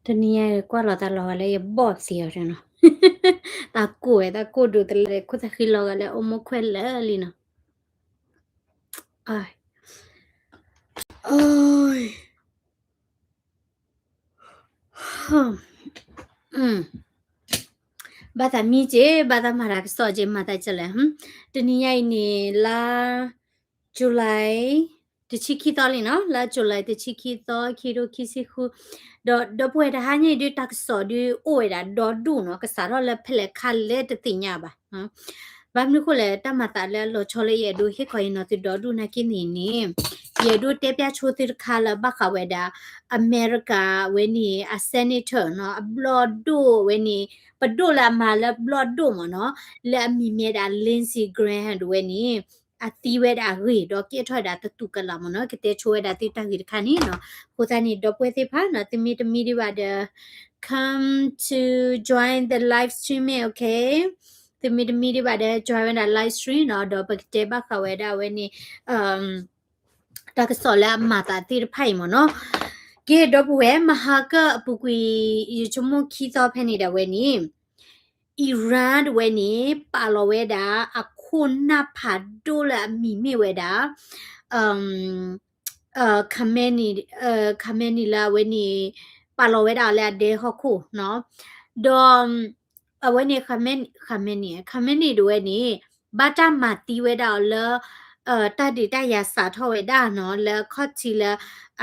တနံၤညါကွၢ်လီၤသးလီၤဂာ်လၢယဘီၣ်သံအီၤနီၤ, သးကိၢ်ဝဲ သးကိၢ်ဒိးတလၢဒီး ခိၣ်သးဃံလီၤဂာ်လၢ အိၣ်မိၢ်ခွဲးလၢာ်လံနီၤ. ဘၣ်သးမံက့ၤ ဘၣ်သးမၤတၢ်ကစီၣ်က့ၤ မၤသးကလဲၣ်, တနံၤညါအံၤန့ၣ် လါ July တဆံခံသီလံနီၤ, လါ July တဆံခံသီ ခံထိခံဆံဃု, ဒီးဒီပုၢ်ဝဲၢ် တဟါညါအံၤဒုး တၢ်ကစီၣ်ဒုးအိၣ်ဝဲဒၣ်ဒီဒူၣ်နီၤ, ကစးထီၣ်လၢဖဲလဲၣ်ခါလဲၣ်တသ့ၣ်ညါဘၣ်. ဘၣ်မနုၤဃိလဲၣ် တၢ်မၤသးလၢအလီၤဆီလၢယအဲၣ်ဒိးဟ့ၣ်ခီဟ့ၣ်နီၤသုဒီဒူၣ်နာ်က့န့ၣ်န့ၣ်, ယအဲၣ်ဒိးတဲပျၢ်ဆိသုတခါလၢဘၣ်ဃးဝဲဒၣ် အမဲရကၤဝဲန့ၣ် အ senator နီၤ, အဘျီၣ်ဒိၣ်ဝဲန့ၣ် ပဒိၣ်လၢအမၤလၢဘျီၣ်ဒိၣ်မ့ၢ်နီၤ, လၢအမံၤမ့ၢ်ဒၣ် Lindsey Graham တဝဲန့ၣ် အသံဝဲဒၣ်အဂ့ၢ် ဒီးကဲထီၣ်ဝဲဒၣ်သတူၢ်ကလာ်မ့ၢ်နီၤ, ကတဲဆိဝဲဒၣ်သုတၢ်ဂ့ၢ်တခါန့ၣ်နီၤ. အဃိသတးန့ၣ် ဒီပုၢ်ဝဲၢ်သ့ၣ်တဖၣ်နီၤ, သုမ့ၢ်တမံဒံးဘၣ်ဒီး come to join the live streaming, okay? သုမ့ၢ်တမံဒံးဘၣ်ဒီး join ဝဲဒၣ် live stream နီၤ, ဒီးပကတဲဘၣ်ဃးဝဲဒၣ်ဝဲန့ၣ် တၢ်ကစီၣ်လၢအမၤသးသ့ၣ်တဖၣ်အံၤမ့ၢ်နီၤ. ကဲ ဒီပုၢ်ဝဲၢ် မဟါကအပူၤကွံာ် ယဆိကမိၣ်ခံသီဖဲန့ၣ်ဒၣ်ဝဲန့ၣ် Iran တဝဲန့ၣ် ပာ်လီၤဝဲဒၣ် အခိၣ်နၢ်ဖးဒိၣ်လၢအမံၤမ့ၢ်ဝဲဒၣ် Khamenei, Khamenei လၢအဝဲန့ၣ် ပာ်လီၤဝဲဒၣ်အီၤလၢအဒဲဟီၣ်ခိၣ်နီၤ, ဒီး အဝဲန့ၣ် Khamenei, Khamenei, Khamenei တဝဲန့ၣ် ဘၣ်တၢ်မၤသံဝဲဒၣ်အီၤလၢ တၢ်ဒုးတၢ်ယၤစးထီၣ်ဝဲဒၣ်နီၤ, လၢအခီၣ်ထံးလၢ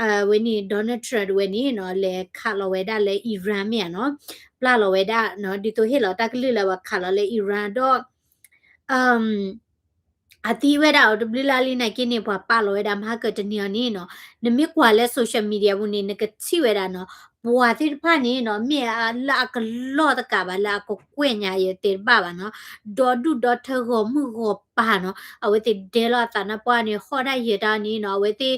အဝဲန့ၣ် Donald Trump တဝဲန့ၣ်နီၤ လဲၤခးလီၤဝဲဒၣ်လၢ Iran မ့ၢ်ဧါနီၤ, ပျၢ်လီၤဝဲဒၣ်နီၤ, ဒ်သိးဟ့ၣ်လီၤတၢ်ကလုၢ်လၢပှၤခးလီၤလၢ Iran ဒီး အသံဝဲဒၣ်အီၤတဘျုးလါလံနာ်က့န့ၣ် ပှၤပာ်လီၤဝဲဒၣ်မဟါကတနံၤအီၤန့ၣ်နီၤ, နမ့ၢ်ကွၢ်လၢ social media ပူၤန့ၣ် နကထံၣ်ဝဲဒၣ်နီၤ, ပှၤသ့ၣ်တဖၣ်န့ၣ်နီၤ မ့ၢ်လၢအကလီၢ်တကးဘၣ် လၢအကကွဲၢ်ညါယတဲတဘၣ်ဘၣ်နီၤ, ဒီဒူၣ်ဒီထၢဂီၤမုၢ်ဂီၤပၤနီၤ, အဝဲသ့ၣ်ဒဲလီၤအသးနါပှၢ်န့ၣ် ဟီၣ်ဒၣ်ယဲၢ်တၢ်န့ၣ်နီၤ, အဝဲသ့ၣ်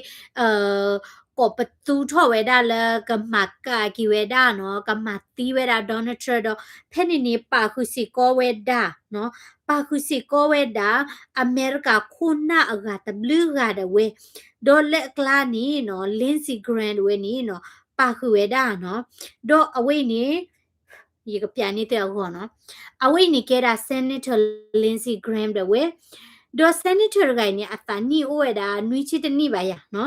ကိးပသူထီၣ်ဝဲဒၣ်လၢကမၤကၢက့ၤဝဲဒၣ်နီၤ, ကမၤသံဝဲဒၣ် Donald Trump ဒီး ဖဲန့ၣ်န့ၣ် ပာ်ဃုာ်စ့ၢ်ကီးဝဲဒၣ်နီၤ, ပာ်ဃုာ်စ့ၢ်ကီးဝဲဒၣ် အမဲရကၤခိၣ်နၢ်အဂၤတဘျုးဂၤဒၣ်ဝဲ, ဒီးလၢအကျါန့ၣ်နီၤ Lindsey Graham တဝဲန့ၣ်နီၤ ပာ်ဃုာ်ဝဲဒၣ်နီၤ, ဒီးအဝဲအံၤန့ၣ် ယကပျးန့ၢ်သုအဂီၢ်နီၤ, အဝဲအံၤန့ၣ်ကဲဒၣ် Senator Lindsey Graham ဒၣ်ဝဲ, ဒီး Senator တဂၤအံၤန့ၣ် အသးနံၣ်အိၣ်ဝဲဒၣ်နွံဆံတနံၣ်ဘၣ်ယၤနီၤ,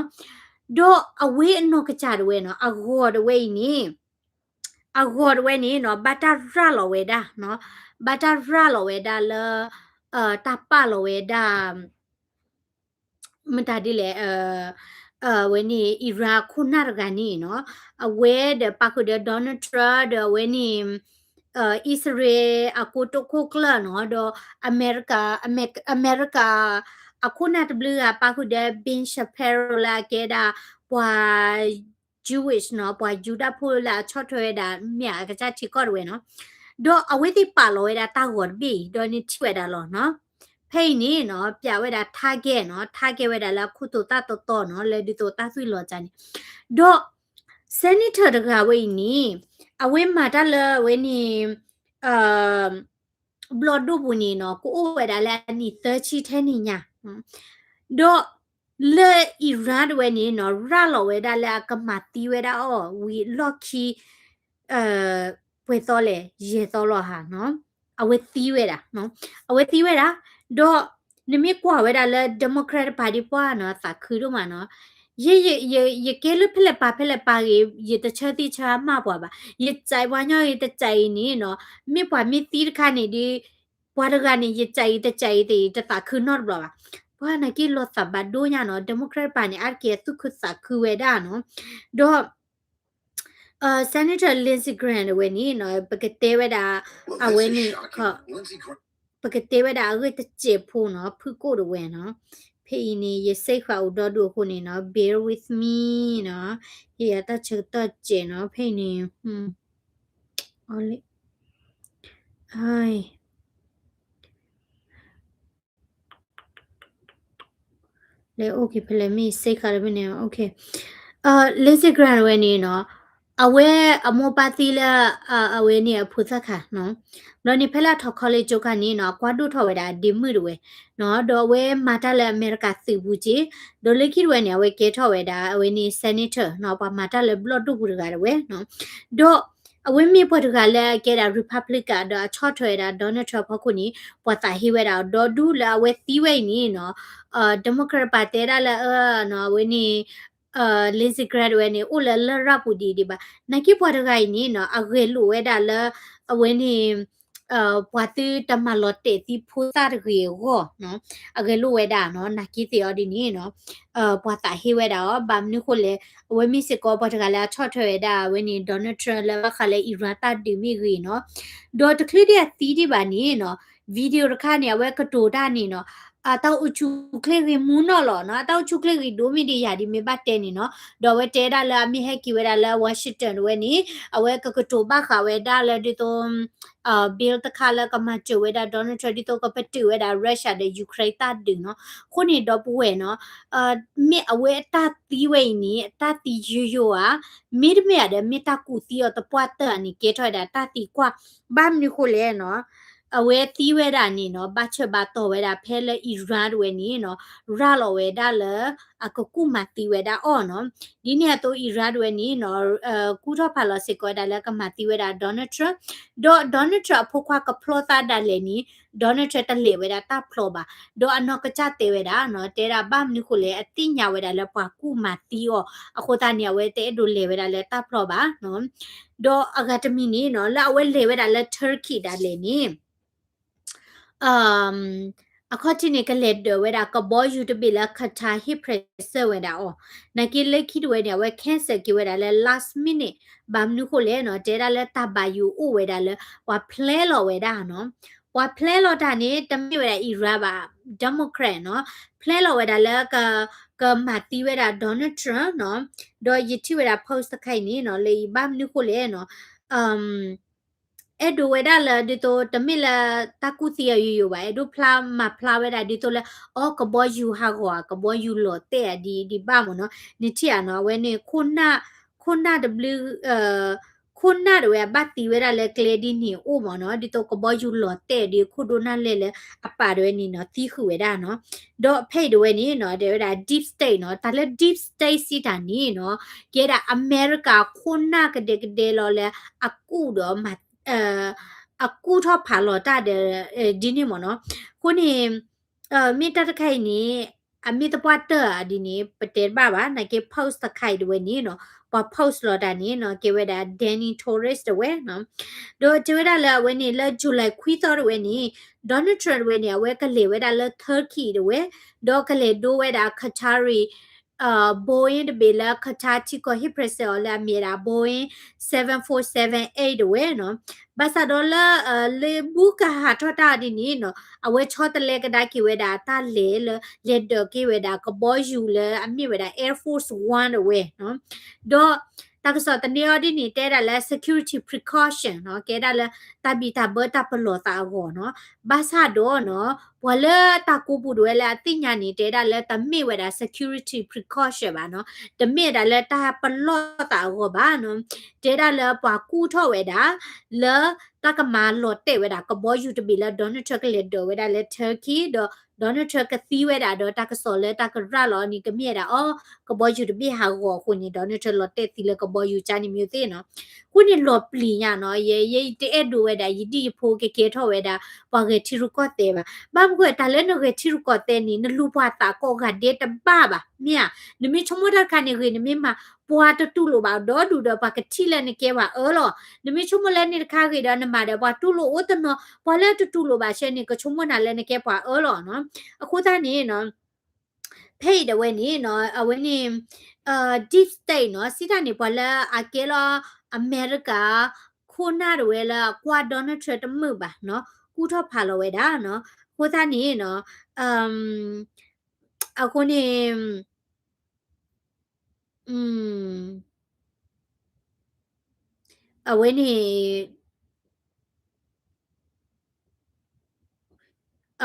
ဒီးအဝဲအနီၢ်ကစၢ်ဒၣ်ဝဲနီၤ အဂီၤဒၣ်ဝဲအံၤန့ၣ် အဂီၤဒၣ်ဝဲန့ၣ်နီၤ ဘၣ်တၢ်ရၤလီၤဝဲဒၣ်နီၤ, ဘၣ်တၢ်ရၤလီၤဝဲဒၣ်လၢ တၢ်ပာ်လီၤဝဲဒၣ် မတၤဒ်လဲၣ် အဝဲန့ၣ် Iran ခိၣ်နၢ်တဂၤန့ၣ်နီၤ, အဝဲဒီးပာ်ဃုာ်ဒီး Donald Trump ဒီးအဝဲန့ၣ် အံၣ်စရ့လးအကိတိာ်ခိၣ်ကျၢၢ်နီၤ, ဒီးအမဲရကၤ အမဲ အမဲရကၤ အခိၣ်နၢ်တဘျုးဂၤ ပာ်ဃုာ်ဒီး Ben Shapiro လၢအကဲဒၣ်ပှၤ Jewish နီၤ, ပှၤယူဒၤဖိလၢအဆီၣ်ထွဲဝဲဒၣ် မ့ၢ်အကစၢ်ထံကီၢ်တဝဲနီၤ, ဒီးအဝဲသ့ၣ်ပာ်လီၤဝဲဒၣ်တၢ်ဂီၤတဘ့ၣ်အံၤ ဒီးနထံၣ်ဝဲဒၣ်လီၤနီၤ. ဖဲအံၤန့ၣ်နီၤ ပျးဝဲဒၣ် target နီၤ, target ဝဲဒၣ်လၢအခိၣ်သိးသၣ်သီသီနီၤ, လၢဒ်သိးတၢ်သွံၣ်လီၤကၢ်န့ၣ်, ဒီး senator တဂၤဝဲအံၤန့ၣ် အဝဲမၤတၢ်လၢအဝဲန့ၣ် ဘျီၣ်ဒိၣ်ပူၤန့ၣ်နီၤ ကအိၣ်ဝဲဒၣ်လၢအနံၣ်သၢဆံထဲန့ၣ်ညါ, ဒီးလၢ Iran တဝဲန့ၣ်နီၤ ရၤလီၤဝဲဒၣ်လၢအကမၤသံဝဲဒၣ်အီၤဝံၤလီၢ်ခံ ပှဲၤသီလဲၣ် ယဲၢ်သီလီၤဟးနီၤ, အဝဲသံဝဲဒၣ်, အဝဲသံဝဲဒၣ်, ဒီးနမ့ၢ်ကွၢ်ဝဲဒၣ်လၢ Democrat တပၤဒံးပှၢ်နီၤ သးခုဒိၣ်မးနီၤ, ယ ယကဲလၢဖဲလဲၣ်ပၤဖဲလဲၣ်ပၤဂ့ၤ ယတဆၢသံဆၢမၢ်ပှၤဘၣ်, ယကးပှၤညီဂ့ၤတကးအံၤန့ၣ်နီၤ, မ့ၢ်ပှၤမ့ၢ်သံတခါန့ၣ်ဒီး ပှၤတဂၤန့ၣ် ယကးအံၤတကးအံၤသ့ၣ် တသးခုနီတဘျီဘၣ်, ပှၤနာ်က့လီၤသးဘၣ်ဒိၣ်ညါနီၤ, Democrat တပၤန့ၣ် အါတက့ၢ်အသူၣ်ခုသးခုဝဲဒၣ်နီၤ, ဒီး Senator Lindsey Graham တဝဲန့ၣ်နီၤ ပကတဲဝဲဒၣ် အဝဲန့ၣ် ပကတဲဝဲဒၣ်အဂ့ၢ်တစဲးဖိနီၤ ဖုၣ်ကိာ်တဝဲနီၤ, ဖဲအံၤန့ၣ် ယစ့ၣ်ဃာ်အိၣ်ဒီဒူၣ်အဃိန့ၣ်နီၤ bear with me နီၤ, ယတၢ်ဆၢကတီၢ်စဲးနီၤ ဖဲအံၤန့ၣ် လဲၤအိၣ်က့ၤဖဲလဲၣ်မ့ၢ်စ့ၢ်ကီးတမ့ၢ်န့ၣ် Lindsey Graham ဝဲန့ၣ်နီၤ, အဝဲအမိၢ်ပၢ်သံလၢ အဝဲန့ၣ်အဖိသၣ်ခါနီၤ, ဘျီန့ၣ်ဖဲလၢအထီၣ် college ကၢ်န့ၣ်နီၤ အကွၢ်ဒိၣ်ထီၣ်ဝဲဒၣ်ဒ့မုၣ်တဝဲနီၤ, ဒီးအဝဲမၤတၢ်လၢအမဲရကၤသုးပူၤက့, ဒီးလၢခံတဝဲန့ၣ် အဝဲကဲထီၣ်ဝဲဒၣ် အဝဲန့ၣ် senator နီၤ, ပှၤမၤတၢ်လၢဘျီၣ်ဒိၣ်ပူၤတဂၤတဝဲနီၤ, ဒီးအဝဲမ့ၢ်ပှၤတဂၤလၢအကဲဒၣ် Republican ဒီးအဆီၣ်ထွဲဝဲဒၣ် Donald Trump အဖီခိၣ်န့ၣ် ပှၤသးဟ့ဝဲဒၣ်အီၤ, ဒီးဒူလၢအဝဲသံဝဲအံၤန့ၣ်နီၤ Democrat ပာ်တဲဒၣ်လၢအနီၤ အဝဲန့ၣ် Lindsey Graham တဝဲန့ၣ် အိၣ်လၢလရာ်ပူၤဒံးဒံးဘၣ်, နာ်က့ပှၤတဂၤအံၤန့ၣ်နီၤ အဂဲၤလိာ်ဝဲဒၣ်လၢ အဝဲန့ၣ် ပှၤသုတမၤလီၤတဲာ်သံဖိသၣ်တဂ့ၤအဂီၢ်နီၤ, အဂဲၤလိာ်ဝဲဒၣ်နီၤ, နာ်က့သ့ၣ်အီၤဒ်န့ၣ်နီၤ ပှၤသးဟ့ဝဲဒၣ်အီၤ, ဘၣ်မနုၤဃိလဲၣ်, အဝဲမ့ၢ်စ့ၢ်ကီးပှၤတဂၤလၢအဆီၣ်ထွဲဝဲဒၣ် အဝဲန့ၣ် Donald Trump လၢဘၣ်ဃးလၢ Iran တၢ်ဒုးမ့ၢ်ဂ့ၤနီၤ, ဒီးတချုးဒံးအသံဒံးဘၣ်န့ၣ်နီၤ video တခါန့ၣ် အဝဲကတိၤတၢ်န့ၣ်နီၤ အတၢ်အိၣ်ဆူၣ်ချ့ဂ့ၤမူနီၢ်လီၤနီၤ, အတၢ်အိၣ်ဆူၣ်ချ့ဂ့ၤဒိၣ်မ့ၢ်ဒံးယၤဒ်မ့ၢ်ဘၣ်တဲန့ၣ်နီၤ, ဒီးအဝဲတဲဒၣ်လၢအမ့ၢ်ဟဲက့ၤဝဲဒၣ်လၢ Washington တဝဲန့ၣ် အဝဲကကတိၤဘၣ်ဃးဝဲဒၣ်လၢဒ်သိး bill တခါလၢကမၤစၢၤဝဲဒၣ် Donald Trump ဒ်သိးကပတုာ်ဝဲဒၣ် Russia ဒီး Ukraine တၢ်ဒုးနီၤ, အဃိန့ၣ်ဒီပုၢ်ဝဲၢ်နီၤ မ့ၢ်အဝဲအတၢ်သံဝဲအံၤန့ၣ် အတၢ်သံယိယိဧါ, မ့တမ့ၢ်ဧါဒီး မ့ၢ်တၢ်ကူၣ်သံအီၤသပှၢ်တၢၢ်ဧါန့ၣ် ကဲထီၣ်ဝဲဒၣ်တၢ်သံကွၢ်, ဘၣ်မနုၤဃိလဲၣ်နီၤ အဝဲသံဝဲဒၣ်န့ၣ်နီၤ ဘၣ်ဆၢဘၣ်တီၢ်ဝဲဒၣ်ဖဲလၢ Iran တဝဲန့ၣ်နီၤ ရၤလီၤဝဲဒၣ်လၢ အကကူၣ်မၤသံဝဲဒၣ်အီၤနီၤ, ဒ်န့ၣ်အသိး Iran တဝဲန့ၣ်နီၤ ကူၣ်ထီၣ်ဖးလီၤစ့ၢ်ကီးဝဲဒၣ်လၢကမၤသံဝဲဒၣ် Donald Trump, ဒီး Donald Trump အဖိခွါကဖျီသးဒၣ်လဲာ်န့ၣ် Donald Trump တလဲၤဝဲဒၣ်တၢ်ဖျီဘၣ်, ဒီးအနီၢ်ကစၢ်တဲဝဲဒၣ်နီၤ တဲဒၣ်ဘၣ်မနုၤဃိလဲၣ် အသ့ၣ်ညါဝဲဒၣ်လၢပှၤကူၣ်မၤသံအီၤ, အဃိသတးန့ၣ် အဝဲတအဲၣ်ဒိးလဲၤဝဲဒၣ်လၢတၢ်ဖျီဘၣ်နီၤ, ဒီးအဂၤတမံၤန့ၣ်နီၤ လၢအဝဲလဲၤဝဲဒၣ်လၢ Turkey ဒၣ်လဲာ်န့ၣ် အခီၣ်ထံးန့ၣ် ကလဲၤဒၢးဝဲဒၣ်ကဘီယူၤတဘ့ၣ်လၢ Qatar ဟ့ၣ် present ဝဲဒၣ်အီၤ, နာ်က့လၢခံတဝဲန့ၣ် အဝဲ cancel က့ၤဝဲဒၣ်လၢ last minute, ဘၣ်မနုၤဃိလဲၣ်နီၤ တဲဒၣ်လၢတၢ်ဘၣ်ယိၣ်အိၣ်ဝဲဒၣ်လၢ ပှၤ plan လီၤဝဲဒၣ်နီၤ, ပှၤ plan လီၤတၢ်န့ၣ် တမ့ၢ်ဝဲဒၣ် Iran ဘၣ်, Democrat နီၤ, plan လီၤဝဲဒၣ်လၢ ကမၤသံဝဲဒၣ် Donald Trump နီၤ, ဒီးယထံၣ်ဝဲဒၣ် post တခါအံၤန့ၣ်နီၤ လၢအံၤဘၣ်မနုၤဃိလဲၣ်နီၤ အဲၣ်ဒိးဝဲဒၣ်လၢဒ်သိး တမ့ၢ်လၢတၢ်ကူၣ်သံအီၤယိယိဘၣ်, အဲၣ်ဒိးဖျါမၤဖျါဝဲဒၣ်ဒ်သိးလၢ အီ ကဘီယူၤဟးဂီၤဧါ, ကဘီယူၤလီၤတဲာ်ဧါဒံးဒံးဘၣ်မ့ၢ်နီၤ, နထံၣ်ဧါနီၤ အဝဲန့ၣ် ခိၣ်နၢ်, ခိၣ်နၢ်တဘျုး ခိၣ်နၢ်တဝဲအဘၣ်သံဝဲဒၣ်လၢကျဲဒ်န့ၣ်အိၣ်မ့ၢ်နီၤ, ဒ်သိးကဘီယူၤလီၤတဲာ်ဒီးခိၣ်ဒိၣ်နၢ်လဲၢ်လၢအပာ်တဝဲန့ၣ်နီၤ သံဃုာ်ဝဲဒၣ်နီၤ, ဒီးဖဲအံၤတဝဲန့ၣ်နီၤ တဲဝဲဒၣ် deep state နီၤ, တၢ်လၢ deep state စံးတၢ်န့ၣ်နီၤ ကဲဒၣ်အမဲရကၤခိၣ်နၢ်ကဒဲကဒဲလီၤလၢအကူၣ်ဒီးမၤ အကူၣ်ထီၣ်ဖးလီၤတၢ်ဒီး ဒ်န့ၣ်မ့ၢ်နီၤ, အဃိန့ၣ် မ့ၢ်တၢ်တခါအံၤန့ၣ် အမ့ၢ်သပှၢ်တၢၢ်ဧါဒ်န့ၣ် ပတဲတဘၣ်ဘၣ်, နာ်က့ post တခါအံၤတဝဲန့ၣ်နီၤ ပှၤ post လီၤတၢ်န့ၣ်နီၤ ကဲဝဲဒၣ် Danny Torres တဝဲနီၤ, ဒီးတဲဝဲဒၣ်လၢအဝဲန့ၣ် လၢ July ခွံသီတဝဲန့ၣ် Donald Trump တဝဲန့ၣ် အဝဲကလဲၤဝဲဒၣ်လၢ Turkey တဝဲ, ဒီးကလဲၤဒိဝဲဒၣ် Qatari Boeing တဘ့ၣ်လၢ Qatar ထံကီၢ်ဟ့ၣ် present အီၤလၢအမ့ၢ်ဝဲဒၣ် Boeing seven four seven eight တဝဲနီၤ, ဘၣ်ဆၣ်ဒီးလၢ လၢဘူးကဟးထီၣ်တၢ်ဒ်န့ၣ်နီၤ အဝဲဆီတလဲကဒါက့ၤဝဲဒၣ်တၢ်လဲၤလၢ လဲၤဒၢးက့ၤဝဲဒၣ်ကဘီယူၤလၢအမ့ၢ်ဝဲဒၣ် Air Force One တဝဲနီၤ, ဒီးတၢ်ကစီၣ်သန့အီၤဒ်န့ၣ် တဲဒၣ်လၢ security precaution နီၤ, ကဲဒၣ်လၢတၢ်ဘံၣ်တၢ်ဘၢတၢ်ပလီၢ်သးအဂီၢ်နီၤ, ဘၣ်ဆၣ်ဒီးနီၤ ပှၤလၢတၢ်ကိးပူၤတဝဲလၢအသ့ၣ်ညါန့ၣ် တဲဒၣ်လၢတမ့ၢ်ဝဲဒၣ် security precaution ဘၣ်နီၤ, တမ့ၢ်ဒၣ်လၢတၢ်ပလီၢ်သးအဂီၢ်ဘၣ်နီၤ, တဲဒၣ်လၢပှၤကူၣ်ထီၣ်ဝဲဒၣ် လၢတၢ်ကမၤလီၤတဲာ်ဝဲဒၣ်ကဘီယူၤတဘ့ၣ်လၢ Donald Trump ကလဲၤဒၢးဝဲဒၣ်လၢ Turkey ဒီး Donald Trump ကသံဝဲဒၣ်ဒီးတၢ်ကစီၣ်လၢတၢ်ကရၤလီၤန့ၣ် ကမ့ၢ်ဝဲဒၣ်အီၤ ကဘီယူၤတဘ့ၣ်ဟးဂီၤအဃိန့ၣ် Donald Trump လီၤတဲာ်သံလၢကဘီယူၤကၠါန့ၣ်မ့ၢ်သ့နီၤ, အဃိန့ၣ်လီၤပျံၤညါနီၤ, ယဲယတအဲၣ်ဒိးဝဲဒၣ် ယဒ်ယဖိကကဲထီၣ်ဝဲဒၣ် ပှၤဂဲၤထံရူၢ်ကီၢ်သဲးဘၣ်, ဘၣ်မနုၤဃိတၢ်လၢနဂဲၤထံရူၢ်ကီၢ်သဲးန့ၣ် နလူၤပှၤသးကိးဂၤဒဲးတဘၣ်ဘၣ်, မ့ၢ်ဧါ, နမ့ၢ်ဆိကမိၣ်တၢ်တခါန့ၣ်ဂ့ၤ နမ့ၢ်မၤ ပှၤတတူၢ်လိာ်ဘၣ်ဒီဒူၣ်ဒီးပှၤကထံၣ်လၢနကဲပှၤအၢလီၤ, နမ့ၢ်ဆိကမိၣ်လၢန့ၣ်တခါဂ့ၤဒီးနမၤဒီးပှၤတူၢ်လိာ်အိၣ်တနီၤ, ပှၤလၢတတူၢ်လိာ်ဘၣ်ဆၢန့ၣ် ကဆိကမိၣ်နၤလၢနကဲပှၤအၢလီၤနီၤ, အဃိသတးန့ၣ်နီၤ ဖဲအံၤဒၣ်ဝဲန့ၣ်နီၤ အဝဲန့ၣ် deep state နီၤ စံးတၢ်န့ၣ်ပှၤလၢအကဲလီၤ အမဲရကၤ ခိၣ်နၢ်ဒၣ်ဝဲလၢအကွၢ် Donald Trump တမုာ်ဘၣ်နီၤ ကူၣ်ထီၣ်ဖးလီၤဝဲဒၣ်နီၤ အဃိသတးန့ၣ်နီၤ အဃိန့ၣ် အဝဲန့ၣ်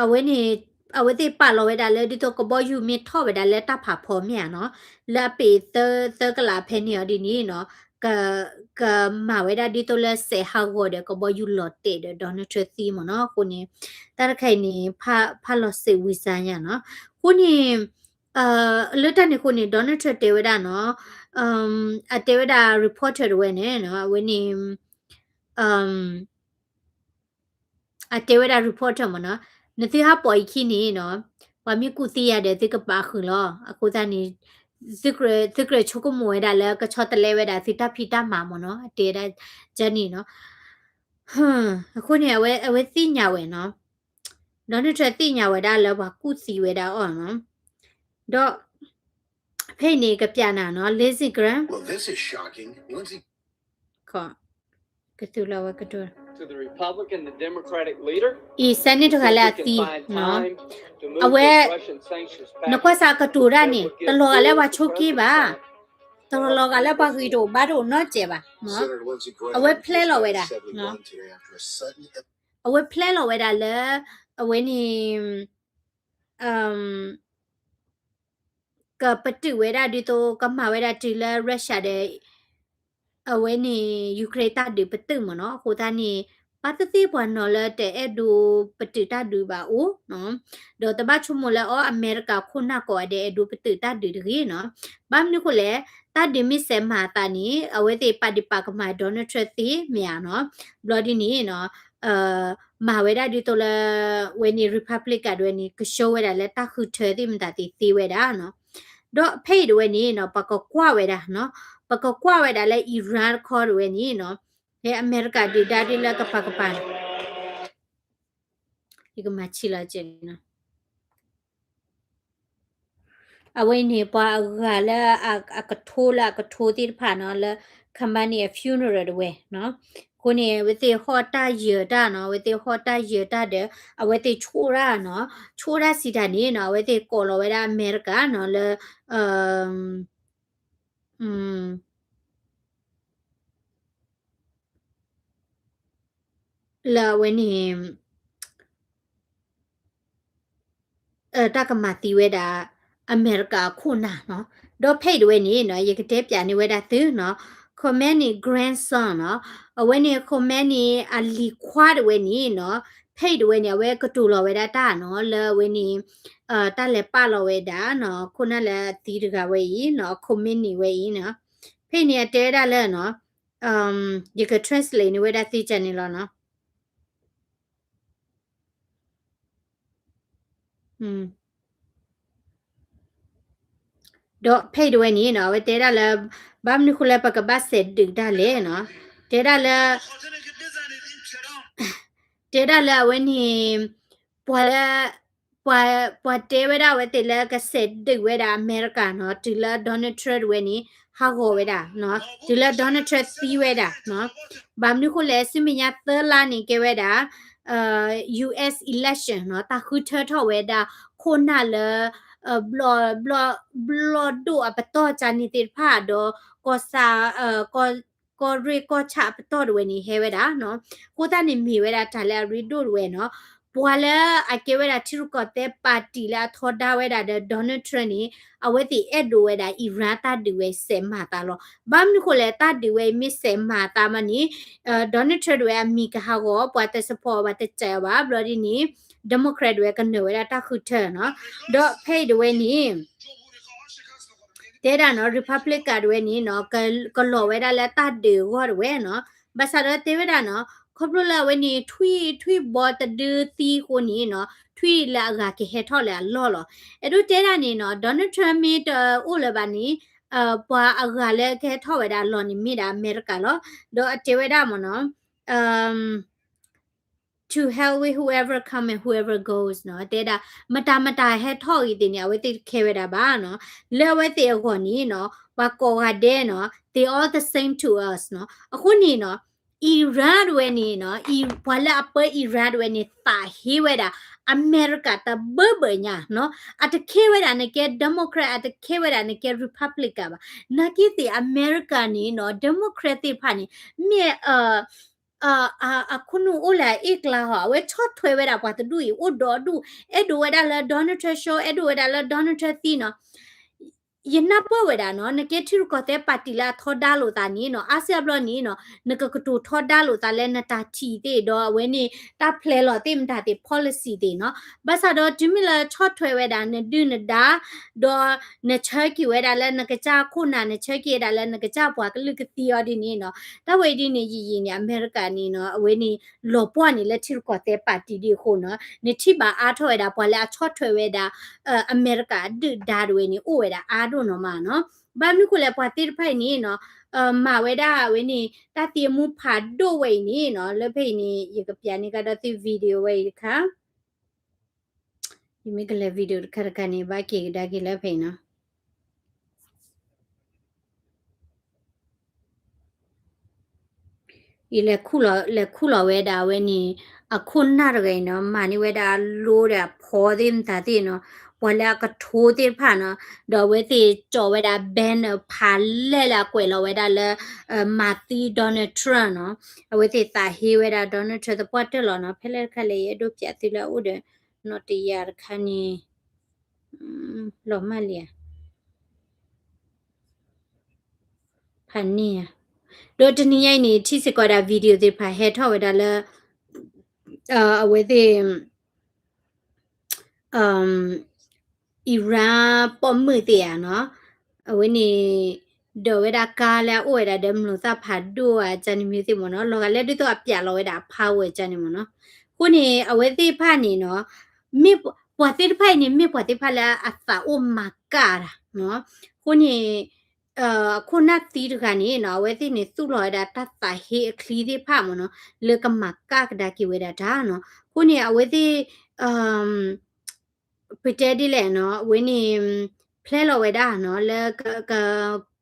အဝဲန့ၣ် အဝဲသ့ၣ်ပာ်လီၤဝဲဒၣ်လၢ ဒ်သိးကဘီယူၤမ့ၢ်ထီၣ်ဝဲဒၣ်လၢတၢ်ဖးဖီမ့ၢ်ဧါနီၤ, လၢအပ့ၤသၢ သၢကလးဖဲန့ၣ်အီၤဒ်န့ၣ်နီၤ, ကမၤဝဲဒၣ်ဒ်သိးလၢစဲးဟးဂီၤဒီးကဘီယူၤလီၤတဲာ်ဒီး Donald Trump သံမ့ၢ်နီၤ. အဃိန့ၣ် တၢ်တခါအံၤန့ၣ် ဖးလီၤစ့းဝံစါညါနီၤ. အဃိန့ၣ် လၢတၢ်န့ၣ်အဃိန့ၣ် Donald Trump တဲဝဲဒၣ်နီၤ, အတဲဝဲဒၣ် reporter တဝဲန့ၣ်နီၤ, အဝဲန့ၣ် အတဲဝဲဒၣ် reporter မ့ၢ်နီၤ, နသုဟးပိာ်အံၤခံန့ၣ်နီၤ, ပှၤမ့ၢ်ကူၣ်သံယၤဒီးသုကပာ်ဃုာ်လီၤ. အဃိသတးန့ၣ် သုကြၢး သုကြၢးဆိကမိၣ်ဝဲဒၣ်လၢကဆီတလဲဝဲဒၣ်သုတၢ်ဖံးတၢ်မၤမ့ၢ်နီၤ, အတဲဒၣ် ကန့ၣ်နီၤ. အဃိန့ၣ် အဝဲ အဝဲသ့ၣ်ညါဝဲနီၤ, Donald Trump သ့ၣ်ညါဝဲဒၣ်လၢပှၤကူၣ်သံဝဲဒၣ်အီၤနီၤ, ဒီး ဖဲအံၤန့ၣ် ကပျးနၤနီၤ, Lindsey Graham ကသူလီၤဝဲကတိၤ အံၤ Senate တဂၤလၢအသံနီၤ, အဝဲ နကွၢ်စးကတိၤတၢ်န့ၣ် တလီၤဂာ်လၢပှၤဆိက့ဘၣ်, တလီၤဂာ်လၢပှၤဂ့ၤတအိၣ်ဘၣ်တအိၣ်နီတစဲးဘၣ်, အဝဲဖျဲလီၤဝဲဒၣ်, အဝဲဖျဲလီၤဝဲဒၣ်လၢ အဝဲန့ၣ် ကပတုာ်ဝဲဒၣ်ဒ်သိး ကမၤဝဲဒၣ်တုၤလၢ Russia ဒီး အဝဲန့ၣ် Ukraine တၢ်ဒုးပတုာ်မ့ၢ်နီၤ. အဃိသတးန့ၣ် ဘၣ်သ့ၣ်သ့ၣ်ပှၤနီၤလၢတအဲၣ်ဒိးပတုာ်တၢ်ဒုးဘၣ်အိၣ်နီၤ, ဒီးတဘၣ်ဆိကမိၣ်လၢအီၤ အမဲရကၤခိၣ်နၢ်ကိးဂၤဒဲး အဲၣ်ဒိးပတုာ်တၢ်ဒုးတဂ့ၤနီၤ. ဘၣ်မနုၤဃိလဲၣ်, တၢ်ဒုးမ့ၢ်စဲးမၤအသးန့ၣ် အဝဲသ့ၣ်ပာ်ဒံးပာ်ကမၣ် Donald Trump သ့မ့ၢ်ဧါနီၤ. ဘျီဒ်န့ၣ်နီၤ မၤဝဲဒၣ်ဒ်သိးလၢ ဝဲန့ၣ် Republican တဝဲန့ၣ် ကဆှၢဝဲဒၣ်လၢတၢ်ဃုထၢသ့ၣ်မတၤသ့ၣ်သ့ဝဲဒၣ်နီၤ. ဒီးဖဲအံၤတဝဲန့ၣ်နီၤ ပကကွၢ်ဝဲဒၣ်နီၤ, ပကကွၢ်ဝဲဒၣ်လၢ Iran တခီတဝဲန့ၣ်နီၤ, ဖဲအမဲရကၤဒုးဒါဒ်လၢကပၤကပၤ ယကမၤဆံးလီၤက့ၤနီၤ. အဝဲအံၤန့ၣ် ပှၤအဂၤလၢအကထိလၢအကထိသ့ၣ်တဖၣ်နီၤ လၢ Khamenei အ funeral တဝဲနီၤ. အဃိန့ၣ် အဝဲသ့ၣ်ဟီၣ်တၢ်ယၢၤတၢ်နီၤ, အဝဲသ့ၣ်ဟီၣ်တၢ်ယၢၤတၢ်ဒီး အဝဲသ့ၣ်ဆိၣ်တၢ်နီၤ, ဆိၣ်တၢ်စံးတၢ်န့ၣ်နီၤ အဝဲသ့ၣ်ကိးလီၤဝဲဒၣ်အမဲရကၤနီၤ လၢ လၢအဝဲန့ၣ် တၢ်ကမၤသံဝဲဒၣ် အမဲရကၤအခိၣ်နၢ်နီၤ. ဒီးဖဲအံၤတဝဲန့ၣ်နီၤ ယကတဲပျးန့ၢ်ဝဲဒၣ်သုနီၤ, Khomeini grandson နီၤ, အဝဲန့ၣ် Khomeini အလံၤခွါတဝဲန့ၣ်နီၤ, ဖဲအံၤတဝဲန့ၣ် အဝဲကတိၤလီၤဝဲဒၣ်တၢ်နီၤ လၢအဝဲန့ၣ် တၢ်လဲၤပာ်လီၤဝဲဒၣ်နီၤ ခိၣ်နၢ်လၢအသံတဂၤဝဲအံၤနီၤ, Khomeini ဝဲအံၤနီၤ, ဖဲအံၤန့ၣ် အတဲဝဲဒၣ်လၢနီၤ ယက translate န့ၢ်ဝဲဒၣ်သုကန့ၣ်လီၤနီၤ. ဒီးဖဲအံၤတဝဲန့ၣ်နီၤ အဝဲတဲဒၣ်လၢ ဘၣ်မနုၤဃိလၢပကဘၣ်စဲးဒုးတၢ်လဲၣ်နီၤ, တဲဒၣ်လၢ တဲဒၣ်လၢအဝဲန့ၣ် ပှၤလၢ ပှၤ ပှၤတဲဝဲဒၣ်အဝဲသ့ၣ်လၢကစဲးဒုးဝဲဒၣ်အမဲရကၤနီၤ တုၤလၢ Donald Trump တဝဲန့ၣ် ဟးဂီၤဝဲဒၣ်နီၤ, တုၤလၢ Donald Trump သံဝဲဒၣ်နီၤ, ဘၣ်မနုၤဃိလဲၣ် ဆူမဲာ်ညါသၢလါန့ၣ် ကဲဝဲဒၣ် US election နီၤ တၢ်ဃုထၢထီၣ်ဝဲဒၣ် ခိၣ်နၢ်လၢ ဘျီၣ်ဒိၣ်အပတီၢ်ကန့ၣ်သ့ၣ်တဖၣ်ဒီး ကီၢ်စၢ် ကီၢ်ရ့ၣ်ကီၢ်ဆၣ်အပတီၢ်တဝဲန့ၣ် ဟဲဝဲဒၣ်နီၤ, အဃိသတးန့ၣ်မ့ၢ်ဝဲဒၣ်တၢ်လၢအရ့ဒိၣ်တဝဲနီၤ, ပှၤလၢအကဲဝဲဒၣ်ထံရူၢ်ကီၢ်သဲးပၣ်တံၣ်လၢအထီဒါဝဲဒၣ်ဒီး Donald Trump န့ၣ် အဝဲသ့ၣ်အဲၣ်ဒိးဝဲဒၣ် Iran တၢ်ဒုးဝဲစဲးမၤအသးလီၤ. ဘၣ်မနုၤဃိလဲၣ် တၢ်ဒုးဝဲအံၤမ့ၢ်စဲးမၤအသးမးန့ၣ် Donald Trump တဝဲအမံၤကဟးဂီၤ ပှၤတ support ဘၣ်တစဲးအီၤဘၣ် ဘျီဒ်န့ၣ် Democrat တဝဲကနၢၤဝဲဒၣ်တၢ်ဃုထၢနီၤ, ဒီးဖဲအံၤတဝဲန့ၣ် တဲဒၣ်နီၤ Republican တဝဲန့ၣ်နီၤ ကလီၤဝဲဒၣ်လၢတၢ်ဒုးအဂီၢ်တဝဲနီၤ, ဘၣ်ဆၣ်ဒီးတဲဝဲဒၣ်နီၤ ခီဖျိလၢအဝဲန့ၣ် ထွံၣ် ထွံၣ်ဘီတဒုသံအဃိန့ၣ်နီၤ ထွံၣ်လၢအဂၤကဟဲထီၣ်လၢအလီၢ်လီၤ. အဲၣ်ဒိးတဲဒၣ်န့ၣ်နီၤ Donald Trump မ့ၢ်တအိၣ်လၢၤဘၣ်န့ၣ် ပှၤအဂၤလၢကဟဲထီၣ်ဝဲဒၣ်အလီၢ်န့ၣ်မ့ၢ်ဒၣ်အမဲရကၤလီၤ. ဒီးအတဲဝဲဒၣ်မ့ၢ်နီၤ To hell with whoever come and whoever goes နီၤ, တဲဒၣ် မတၤမတၤဟဲထီၣ်ဂ့ၤသ့ၣ်န့ၣ် အဝဲသ့ၣ်တခဲဝဲဒၣ်ဘၣ်နီၤ, လၢအဝဲသ့ၣ်အဂီၢ်န့ၣ်နီၤ ပှၤကိးဂၤဒဲးနီၤ they all the same to us နီၤ, အဃိန့ၣ်နီၤ Iran တဝဲန့ၣ်နီၤ ပှၤလၢအပၢ Iran တဝဲန့ၣ် သးဟ့ဝဲဒၣ် အမဲရကၤတဘၢဘၢညါနီၤ, အတခဲဝဲဒၣ်နကဲ Democrat အတခဲဝဲဒၣ်နကဲ Republican ဘၣ်, နာ်က့သ့ၣ်အမဲရကၤန့ၣ်နီၤ Democrat သ့ၣ်တဖၣ်န့ၣ် မ့ၢ် အခိၣ်နူာ်အိၣ်လၢအအ့ၣ်ကျါဟီ အဝဲဆီၣ်ထွဲဝဲဒၣ်ပှၤတဒူၣ်အံၤ အိၣ်ဒီဒူၣ် အဲၣ်ဒိးဝဲဒၣ်လၢ Donald Trump ရှုံး အဲၣ်ဒိးဝဲဒၣ်လၢ Donald Trump သံနီၤ, ယနၢ်ပၢၢ်ဝဲဒၣ်နီၤ နကဲထံရူၢ်ကီၢ်သဲးပၣ်တံၣ်လၢအထီဒါလိာ်သးန့ၣ်နီၤ အါစုအါဘျီန့ၣ်နီၤ နကကတိၤထီဒါလိာ်သးလၢနတၢ်ထံၣ်သ့ၣ် ဒီးအဝဲန့ၣ် တၢ်ဖျဲးလီၤသ့ၣ်မတၤသ့ၣ် policy သ့ၣ်နီၤ ဘၣ်ဆၣ်ဒီးတုၤမ့ၢ်လၢဆီၣ်ထွဲဝဲဒၣ်နဒုၣ်နဒါ ဒီးနဆၢက့ၤဝဲဒၣ်လၢနကစၢ်ခိၣ်နၢ် နဆၢက့ၤဝဲဒၣ်လၢနကစၢ်ပှၤကလုာ်ကသံအီၤဒ်န့ၣ်နီၤ တၢ်ဝဲအံၤဒ်န့ၣ် ယယံာ်န့ၣ် အမဲရကၤန့ၣ်နီၤ အဝဲန့ၣ် လီၤပှီၢ်န့ၣ်လၢထံရူၢ်ကီၢ်သဲးပၣ်တံၣ်ဒ်အဃိနီၤ နထံၣ်ဘၣ်အါထီၣ်ဝဲဒၣ် ပှၤလၢအဆီၣ်ထွဲဝဲဒၣ် အမဲရကၤအဒုၣ်ဒါတဝဲန့ၣ် အိၣ်ဝဲဒၣ်အါဒိၣ်နီၤမးနီၤ ဘၣ်မနုၤဃိလဲၣ် ပှၤသ့ၣ်တဖၣ်အံၤန့ၣ်နီၤ မၤဝဲဒၣ်အဝဲန့ၣ် တၢ်သံအမူဖးဒိၣ်ဝဲအံၤန့ၣ်နီၤ လၢဖဲအံၤန့ၣ် ယကပျးန့ၢ်ကဒီးသု video ဝဲအံၤတခါ ယမ့ၢ်ကလဲၤ video တခါတခါန့ၣ် ဘၣ်က့ၤကဒါက့ၤလၢဖဲအံၤနီၤ အံၤလဲၤခူၣ်လီၤ လဲၤခူၣ်လီၤဝဲဒၣ်အဝဲန့ၣ် အခိၣ်နၢ်တဂၤအံၤနီၤ မၤန့ၢ်ဝဲဒၣ်အလိဒီးအဖီသ့ၣ်မတၤသ့ၣ်နီၤ ပှၤလၢအကထိသ့ၣ်တဖၣ်နီၤ ဒီးအဝဲသ့ၣ်ကၠီၤဝဲဒၣ် banner ဖးလဲၢ်လၢအကွဲးလီၤဝဲဒၣ်လၢ မၤသံ Donald Trump နီၤ အဝဲသ့ၣ်သးဟ့ဝဲဒၣ် Donald Trump သပှၢ်တၢၢ်လီၤနီၤ ဖဲလဲၣ်တခါလဲၣ် ယအဲၣ်ဒိးပျးသုလၢအအိၣ်ဒီး နီၢ်တယၤတခါန့ၣ် လီၤမၢ်လံဧါ ဖးန့ၢ်ဧါ ဒီးတနံၤညါအံၤန့ၣ် ထံၣ်စ့ၢ်ကီးဒၣ် video သ့ၣ်တဖၣ်ဟဲထီၣ်ဝဲဒၣ်လၢ အဝဲသ့ၣ် Iran ပိာ်မုၣ်သ့ၣ်ဧါနီၤ အဝဲန့ၣ် ဒိးဝဲဒၣ်ကါလၢအအိၣ်ဝဲဒၣ်ဒီး မျိာ်သၣ်ဖးဒိၣ်ဧါ ကန့ၣ်မ့ၢ်သ့ၣ်မ့ၢ်နီၤ လီၤဂာ်လၢဒ်သိးအပျးလီၤဝဲဒၣ်အ power ကန့ၣ်မ့ၢ်နီၤ အဃိန့ၣ် အဝဲသ့ၣ်တဖၣ်န့ၣ်နီၤ မ့ၢ်ပှၤသ့ၣ်တဖၣ်အံၤန့ၣ် မ့ၢ်ပှၤသ့ၣ်တဖၣ်လၢအသးအိၣ်မၤကၣ်တၢ်နီၤ အဃိန့ၣ် အခိၣ်နၢ်သံတဂၤန့ၣ်နီၤ အဝဲသ့ၣ်န့ၣ် သူၣ်လီၤဝဲဒၣ်တၢ်သးဟ့အချံသ့ၣ်တဖၣ်မ့ၢ်နီၤ လၢကမၤကၣ်ကဒါက့ၤဝဲဒၣ်တၢ်နီၤ အဃိန့ၣ် အဝဲသ့ၣ် ပတဲဒ်လဲၣ်နီၤ အဝဲန့ၣ် ဖျဲလီၤဝဲဒၣ်နီၤ လၢက က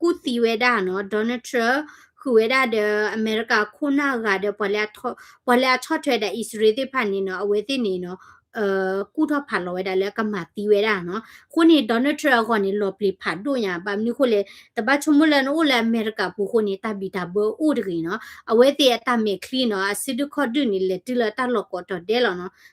ကူၣ်သံဝဲဒၣ်နီၤ Donald Trump ဃုာ်ဝဲဒၣ်ဒီး အမဲရကၤခိၣ်နၢ်ဂၤဒီး ပှၤလၢအဆီၣ်ထွဲဒၣ်အံၣ်စရ့လးသ့ၣ်တဖၣ်န့ၣ်နီၤ အဝဲသ့ၣ်န့ၣ်နီၤ ကူၣ်ထီၣ်ဖးလီၤဝဲဒၣ်လၢကမၤသံဝဲဒၣ်နီၤ အဃိန့ၣ် Donald Trump အဂီၢ်န့ၣ် လီၤပျံၤဖးဒိၣ်ညါ ဘၣ်မနုၤအဃိလဲၣ် တဘၣ်ဆိကမိၣ်လၢနအိၣ်လၢအမဲရကၤပူၤအဃိန့ၣ် တၢ်ဘံၣ်တၢ်ဘၢအိၣ်တဂ့ၤနီၤ အဝဲသ့ၣ်အတၢ်မဲာ်ချံနီၤ အစုဒုၣ်ခီၣ်ဒုၣ်န့ၣ် လဲၤတုၤလၢတၢ်လီၢ်ကိးတီၤဒဲး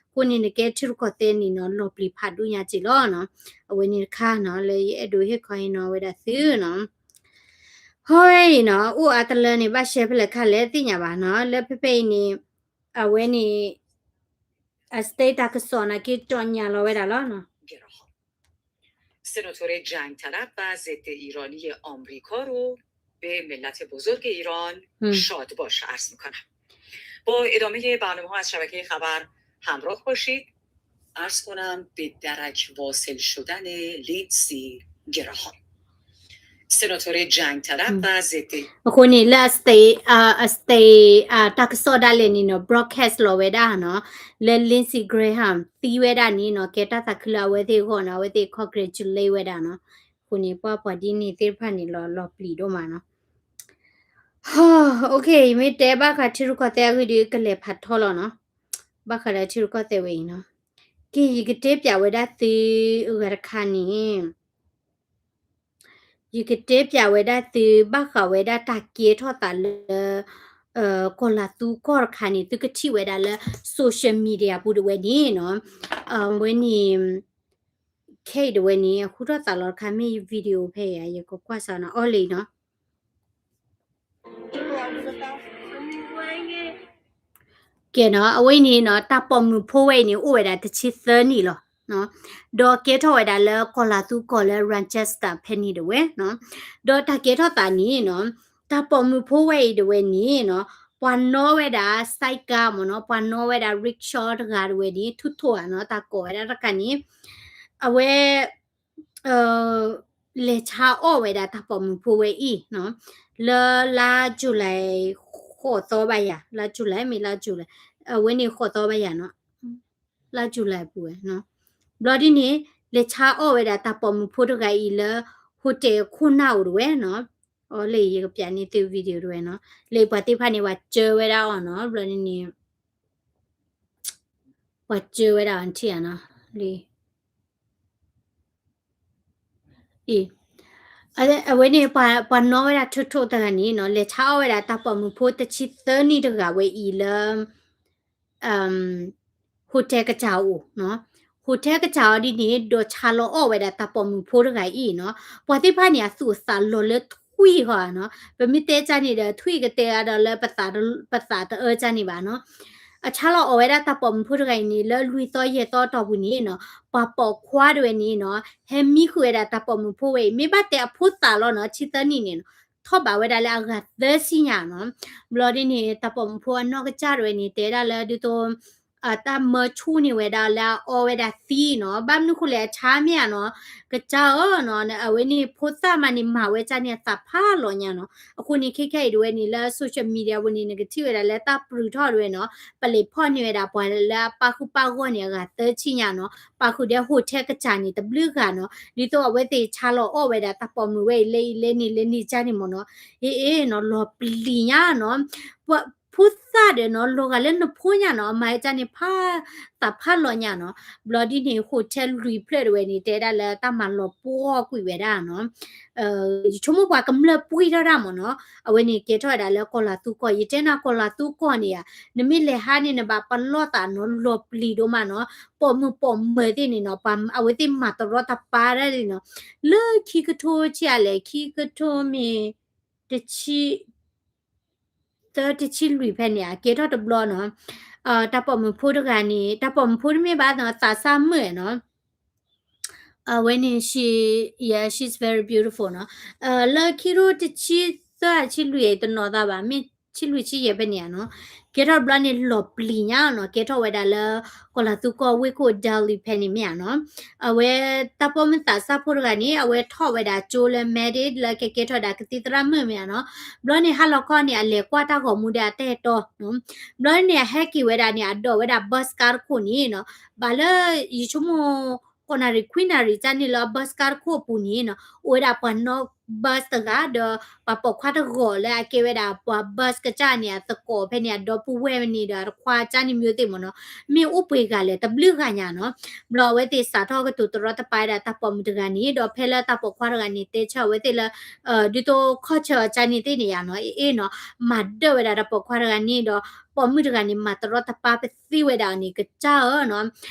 လီၤနီၤ အဃိန့ၣ် နကဲထံရူၢ်ကီၢ်သဲးန့ၣ်နီၤ လီၤပျံၤဖးဒိၣ်ညါက့ၤလီၤနီၤ အဝဲန့ၣ်တခါနီၤ လၢယအဲၣ်ဒိးဟ့ၣ်ခီဟ့ၣ်နီၤဝဲဒၣ်သုနီၤ ဟီအံၤနီၤ အိၣ်အါတလၢန့ၣ် ဘၣ်ရှဲဖဲလဲၣ်ခါလဲၣ်သ့ၣ်ညါဘၣ်နီၤ လၢဖဲဖဲအံၤန့ၣ် အဝဲန့ၣ် အ state တၢ်ကစီၣ်နာ်က့ ကြေညာလီၤဝဲဒၣ်လီၤနီၤ سناتور جنگ طلب و ضد ایرانی آمریکا رو به ملت بزرگ ایران شاد باش عرض می‌کنم. با ادامهٔ برنامه‌ها از شبکهٔ خبر همراه باشید. عرض کنم به درک واصل شدن لیندزی گراهام. سناتور جنگ طلب و ضد အဃိန့ၣ် လၢအ state အ state တၢ်ကစီၣ်ဒၣ်လဲာ်န့ၣ်နီၤ broadcast လီၤဝဲဒၣ်နီၤ လၢ Lindsey Graham သံဝဲဒၣ်န့ၣ်နီၤ ကဲတၢ်သးခုလၢအဝဲသ့ၣ်အဂီၢ်နီၤ အဝဲသ့ၣ် congratulate ဝဲဒၣ်နီၤ အဃိန့ၣ် ပှၤပှၤဒ်န့ၣ်သ့ၣ်တဖၣ်န့ၣ်လီၤ လီၤပျံၤဒိၣ်မးနီၤ ဟီ okay ယမ့ၢ်တဲဘၣ်ဃးထံရူၢ်ကီၢ်သဲးအဂ့ၢ်ဒီး ကလဲၤဖးထီလီၤနီၤ ဘၣ်ဃးလၢထံရူၢ်ကီၢ်သဲးဝဲအံၤနီၤ က့ၤ ယကတဲပျးဝဲဒၣ်သုအဂၤတခါန့ၣ် ယကတဲပျးဝဲဒၣ်သု ဘၣ်ဃးဝဲဒၣ်တၢ်ကဲထီၣ်သးလၢ ကီၢ်လၤသူကီၢ်တခါန့ၣ် သုကထံၣ်ဝဲဒၣ်လၢ social media ပူၤတဝဲန့ၣ်နီၤ အဝဲန့ၣ် ခဲအံၤတဝဲန့ၣ် အဃုထီၣ်သးလီၤတခါ မ့ၢ် video ဖဲအံၤ ယကကွၢ်စၢ်နီၤ အီလံနီၤ ကဲနီၤ အဝဲအံၤန့ၣ်နီၤ တၢ်ပိာ်မုၣ်ဖိဝဲအံၤန့ၣ် အိၣ်ဝဲဒၣ်တဆံသၢနံၣ်လီၤ. ဒီးကဲထီၣ်ဝဲဒၣ်လၢကီၢ်လၤသူကီၢ်လၢ Rochester ဖဲန့ၣ်တဝဲနီၤ. ဒီးတၢ်ကဲထီၣ်သးန့ၣ်နီၤ တၢ်ပိာ်မုၣ်ဖိဝဲအံၤတဝဲန့ၣ်နီၤ ပှၤနီၣ်ဝဲဒၣ် sidecar မ့ၢ်နီၤ ပှၤနီၣ်ဝဲဒၣ် rickshaw တဂၤတဝဲန့ၣ် ထူၣ်ထိၣ်ဧါနီၤ တၢ်ကိးဝဲဒၣ်တခါန့ၣ် အဝဲ လဲၤဆါအီၣ်ဝဲဒၣ်တၢ်ပိာ်မုၣ်ဖိဝဲအံၤနီၤ လၢလါ July ဃိးသီဘၣ်ယၤ လါ July မ့ၢ်လါ July အဝဲန့ၣ်ဃိးသီဘၣ်ယၤနီၤ လါ July ပူၤဝဲနီၤ ဘျီဒ်န့ၣ် လဲၤဆါအီၣ်ဝဲဒၣ်တၢ်ပိာ်မုၣ်ဖိတဂၤအံၤလၢ hotel ခိၣ်နၢ်အိၣ်တဝဲနီၤ အီလံ ယကပျးန့ၢ်သု video တဝဲနီၤ လၢပှၤသ့ၣ်တဖၣ်န့ၣ် ပှၤကၢဝဲဒၣ်အီၤနီၤ ဘျီဒ်န့ၣ် ပှၤကၢဝဲဒၣ်အီၤထံၣ်ဧါနီၤ လံ အံၤ အဝဲန့ၣ် ပှၤနီၣ်ဝဲဒၣ်ထူၣ်ထိၣ်တဂၤန့ၣ်နီၤ လဲၤဆါအီၣ်ဝဲဒၣ်တၢ်ပိာ်မုၣ်ဖိတဆံသၢနံၣ်တဂၤဝဲအံၤလၢ hotel ကစၢ်အိၣ်နီၤ ဟိၣ်ထဲကစၢ်အီၤဒ်န့ၣ် ဒီးဆါလီၤအီၣ်ဝဲဒၣ်တၢ်ပိာ်မုၣ်ဖိတဂၤအံၤနီၤ. ပှၤသ့ၣ်တဖၣ်န့ၣ် အသူၣ်အသးလီၤလၢထွံၣ်ဃီဧါနီၤ. ပမ့ၢ်တဲကၢ်န့ၣ်ဒီး ထွံၣ်ကတဲဂၤဒီးလၢပသးတ- ပသးတအၢကၢ်န့ၣ်ဘၣ်နီၤ. အဆါလီၤအီၣ်ဝဲဒၣ်တၢ်ပိာ်မုၣ်ဖိတဂၤအံၤန့ၣ် လၢလွံၢ်သီယဲၢ်သီအတီၢ်ပူၤန့ၣ်နီၤ, ပှၤပိာ်ခွါတဝဲန့ၣ်နီၤ ဟဲမံဃုာ်ဝဲဒၣ်တၢ်ပိာ်မုၣ်ဖိဝဲအံၤ မ့ၢ်ဘၣ်တဲအဖိသၣ်လီၤနီၤ, ဆံသၢနံၣ်န့ၣ်နီၤ, ထီၣ်ဘးဝဲဒၣ်လၢအဂၤသၢဆံညါနီၤ. ဘျီဒ်န့ၣ် တၢ်ပိာ်မုၣ်ဖိအနီၢ်ကစၢ်တဝဲန့ၣ် တဲဒၣ်လၢဒ်သိး တၢ်မၢဆူၣ်န့ၢ်ဝဲဒၣ်လၢအအီဝဲဒၣ်သံနီၤ, ဘၣ်မနုၤဃိလဲၣ် အဆါမ့ၢ်ဧါနီၤ, ကစၢ်ဧၢနီၤ, အဝဲန့ၣ်ဖိသၣ်မးန့ၣ် မၤဝဲကၢ်န့ၣ် အသးဖးလီၤညါနီၤ. အဃိန့ၣ် ခဲခဲအံၤတဝဲန့ၣ် လၢ social media ပူၤန့ၣ် နကထံၣ်ဝဲဒၣ်လၢတၢ်ပြူၤထီၣ်တဝဲနီၤ, ပလဲၤဖီၣ်န့ၢ်ဝဲဒၣ်ပှၤလၢအပာ်ဃုာ်ပာ်ဂီၢ်န့ၣ် အဂၤသၢဆံညါနီၤ, ပာ်ဃုာ်ဒီးဟိၣ်ထဲကစၢ်န့ၣ် တဘျုးဂၤနီၤ, ဒ်သိးအဝဲသ့ၣ်ဆါလီၤအီၣ်ဝဲဒၣ်တၢ်ပိာ်မုၣ်ဝဲအံၤ လဲအံၤလဲန့ၣ်လဲန့ၣ်ကၢ်န့ၣ်မ့ၢ်နီၤ, အ့အ့နီၤ လီၤပျံၤညါနီၤ. ဖိသၣ်ဒီးနီၤ လီၤဂာ်လၢနဖိညါနီၤ, အမၤကၢ်န့ၣ်ဖး သးဖးလီၤညါနီၤ. ဘျီဒ်န့ၣ် ဟိၣ်ထဲလွံၢ်ဖျၢၣ်တဝဲန့ၣ် တဲဒၣ်လၢတၢ်မၤလီၤပှီၢ်ကွံာ်ဝဲဒၣ်နီၤ. ယဆိကမိၣ်ပှၤကမျၢၢ်ပှံၢ်ထီၣ်ဒၣ်မ့ၢ်နီၤ, အဝဲန့ၣ်ကဲထီၣ်ဝဲဒၣ်လၢကီၢ်လၤသူကီၢ်, ယတဲနၤကီၢ်လၤသူကီၢ်န့ၣ်ဧါ, နမ့ၢ်လဲၤဟးန့ၣ် နဘၣ်ပလီၢ်သးနီၤ လီၤပျံၤဒိၣ်မးနီၤ, ပိာ်မုၣ်ပိာ်မၢၤသ့ၣ်န့ၣ်နီၤ, ပှၤအဝဲသ့ၣ်မၤတရီတပါဒၣ်န့ၣ်နီၤ, လၢခံကထိဆံးအါလဲၣ်, ခံကထိမ့ၢ် တဆံ သၢတဆံလွံၢ်ဖဲန့ၣ် အကဲထီၣ်တဘျီနီၤ, တၢ်ပိာ်မုၣ်ဖိတဂၤန့ၣ် တၢ်ပိာ်မုၣ်ဖိတမ့ၢ်ဘၣ်နီၤ သးစၢ်မုၣ်နီၤ, အဝဲန့ၣ် she yeah she's very beautiful နီၤ, လၢခံကထိတဆံသၢ ဆံလွံၢ်တနီၤသးဘၣ် မ့ၢ်ဆံလွံၢ်ဆံယဲၢ်ဖဲန့ၣ်ဧါနီၤ, ကဲထီၣ်တဘျီန့ၣ် လီၤပျံၤညါနီၤ, ကဲထီၣ်ဝဲဒၣ်လၢ ကီၢ်လၤသူကီၢ်ဝ့ၢ်ခိၣ် Delhi ဖဲန့ၣ်မ့ၢ်ဧါနီၤ. အဝဲတၢ်ပိာ်မုၣ်သးစၢ်ဖိတဂၤန့ၣ် အဝဲထီၣ်ဝဲဒၣ်ကၠိလၢ Medicaid လၢကကဲထီၣ်ဝဲဒၣ်ကသံၣ်သရၣ်မုၣ်မ့ၢ်ဧါနီၤ. ဘျီန့ၣ် ဟါလီၤခီန့ၣ် အလဲၤကွၢ်တၢ်ဂီၤမူဒီးအတၢ်အဲၣ်တီနီၤ. ဘျီန့ၣ် အဟဲက့ၤဝဲဒၣ်န့ၣ် အဒိးဝဲဒၣ် bus ကါတခိၣ်န့ၣ်နီၤ, ဘၣ်လၢ ယဆိကမိၣ် ဃိးနၣ်ရံၣ်ခွံနၣ်ရံၣ်ကၢ်န့ၣ်လၢ bus ကါတခိၣ်အပူၤန့ၣ်နီၤ, အိၣ်ဝဲဒၣ်ပှၤနီၣ် bus တဂၤ ဒီးပှၤပိာ်ခွါတဂၤလၢအကဲဝဲဒၣ်ပှၤ bus ကစၢ်န့ၣ် အသကိးဖဲန့ၣ် အဒီပုၢ်ဝဲၢ်န့ၣ်ဒီးအတခွါကၢ်န့ၣ် မျိုးသ့ၣ်မ့ၢ်နီၤ, မ့ၢ်အိၣ်ပှဲၤဂၤလဲၣ် တဘျုးဂၤညါနီၤ. ဘျီအဝဲသ့ၣ်စးထီၣ်ကတိၤတရီတပါဝဲဒၣ်တၢ်ပိာ်မုၣ်တဂၤန့ၣ် ဒီးဖဲလၢတၢ်ပိာ်ခွါတဂၤန့ၣ် တဲဆၢအဝဲသ့ၣ်လၢ ဒ်သိးခီၣ်ဆၢအီၤကၢ်န့ၣ်သ့ၣ်န့ၣ်ယါနီၤ, အ့ၣ်နီၤ, မၤဒၢၣ်ဝဲဒၣ်တၢ်ပိာ်ခွါတဂၤန့ၣ်ဒီး ပိာ်မုၣ်တဂၤန့ၣ် မၤတရီတပါပသ့ဝဲဒၣ်အီၤန့ၣ် ကစၢ်ဧၢနီၤ.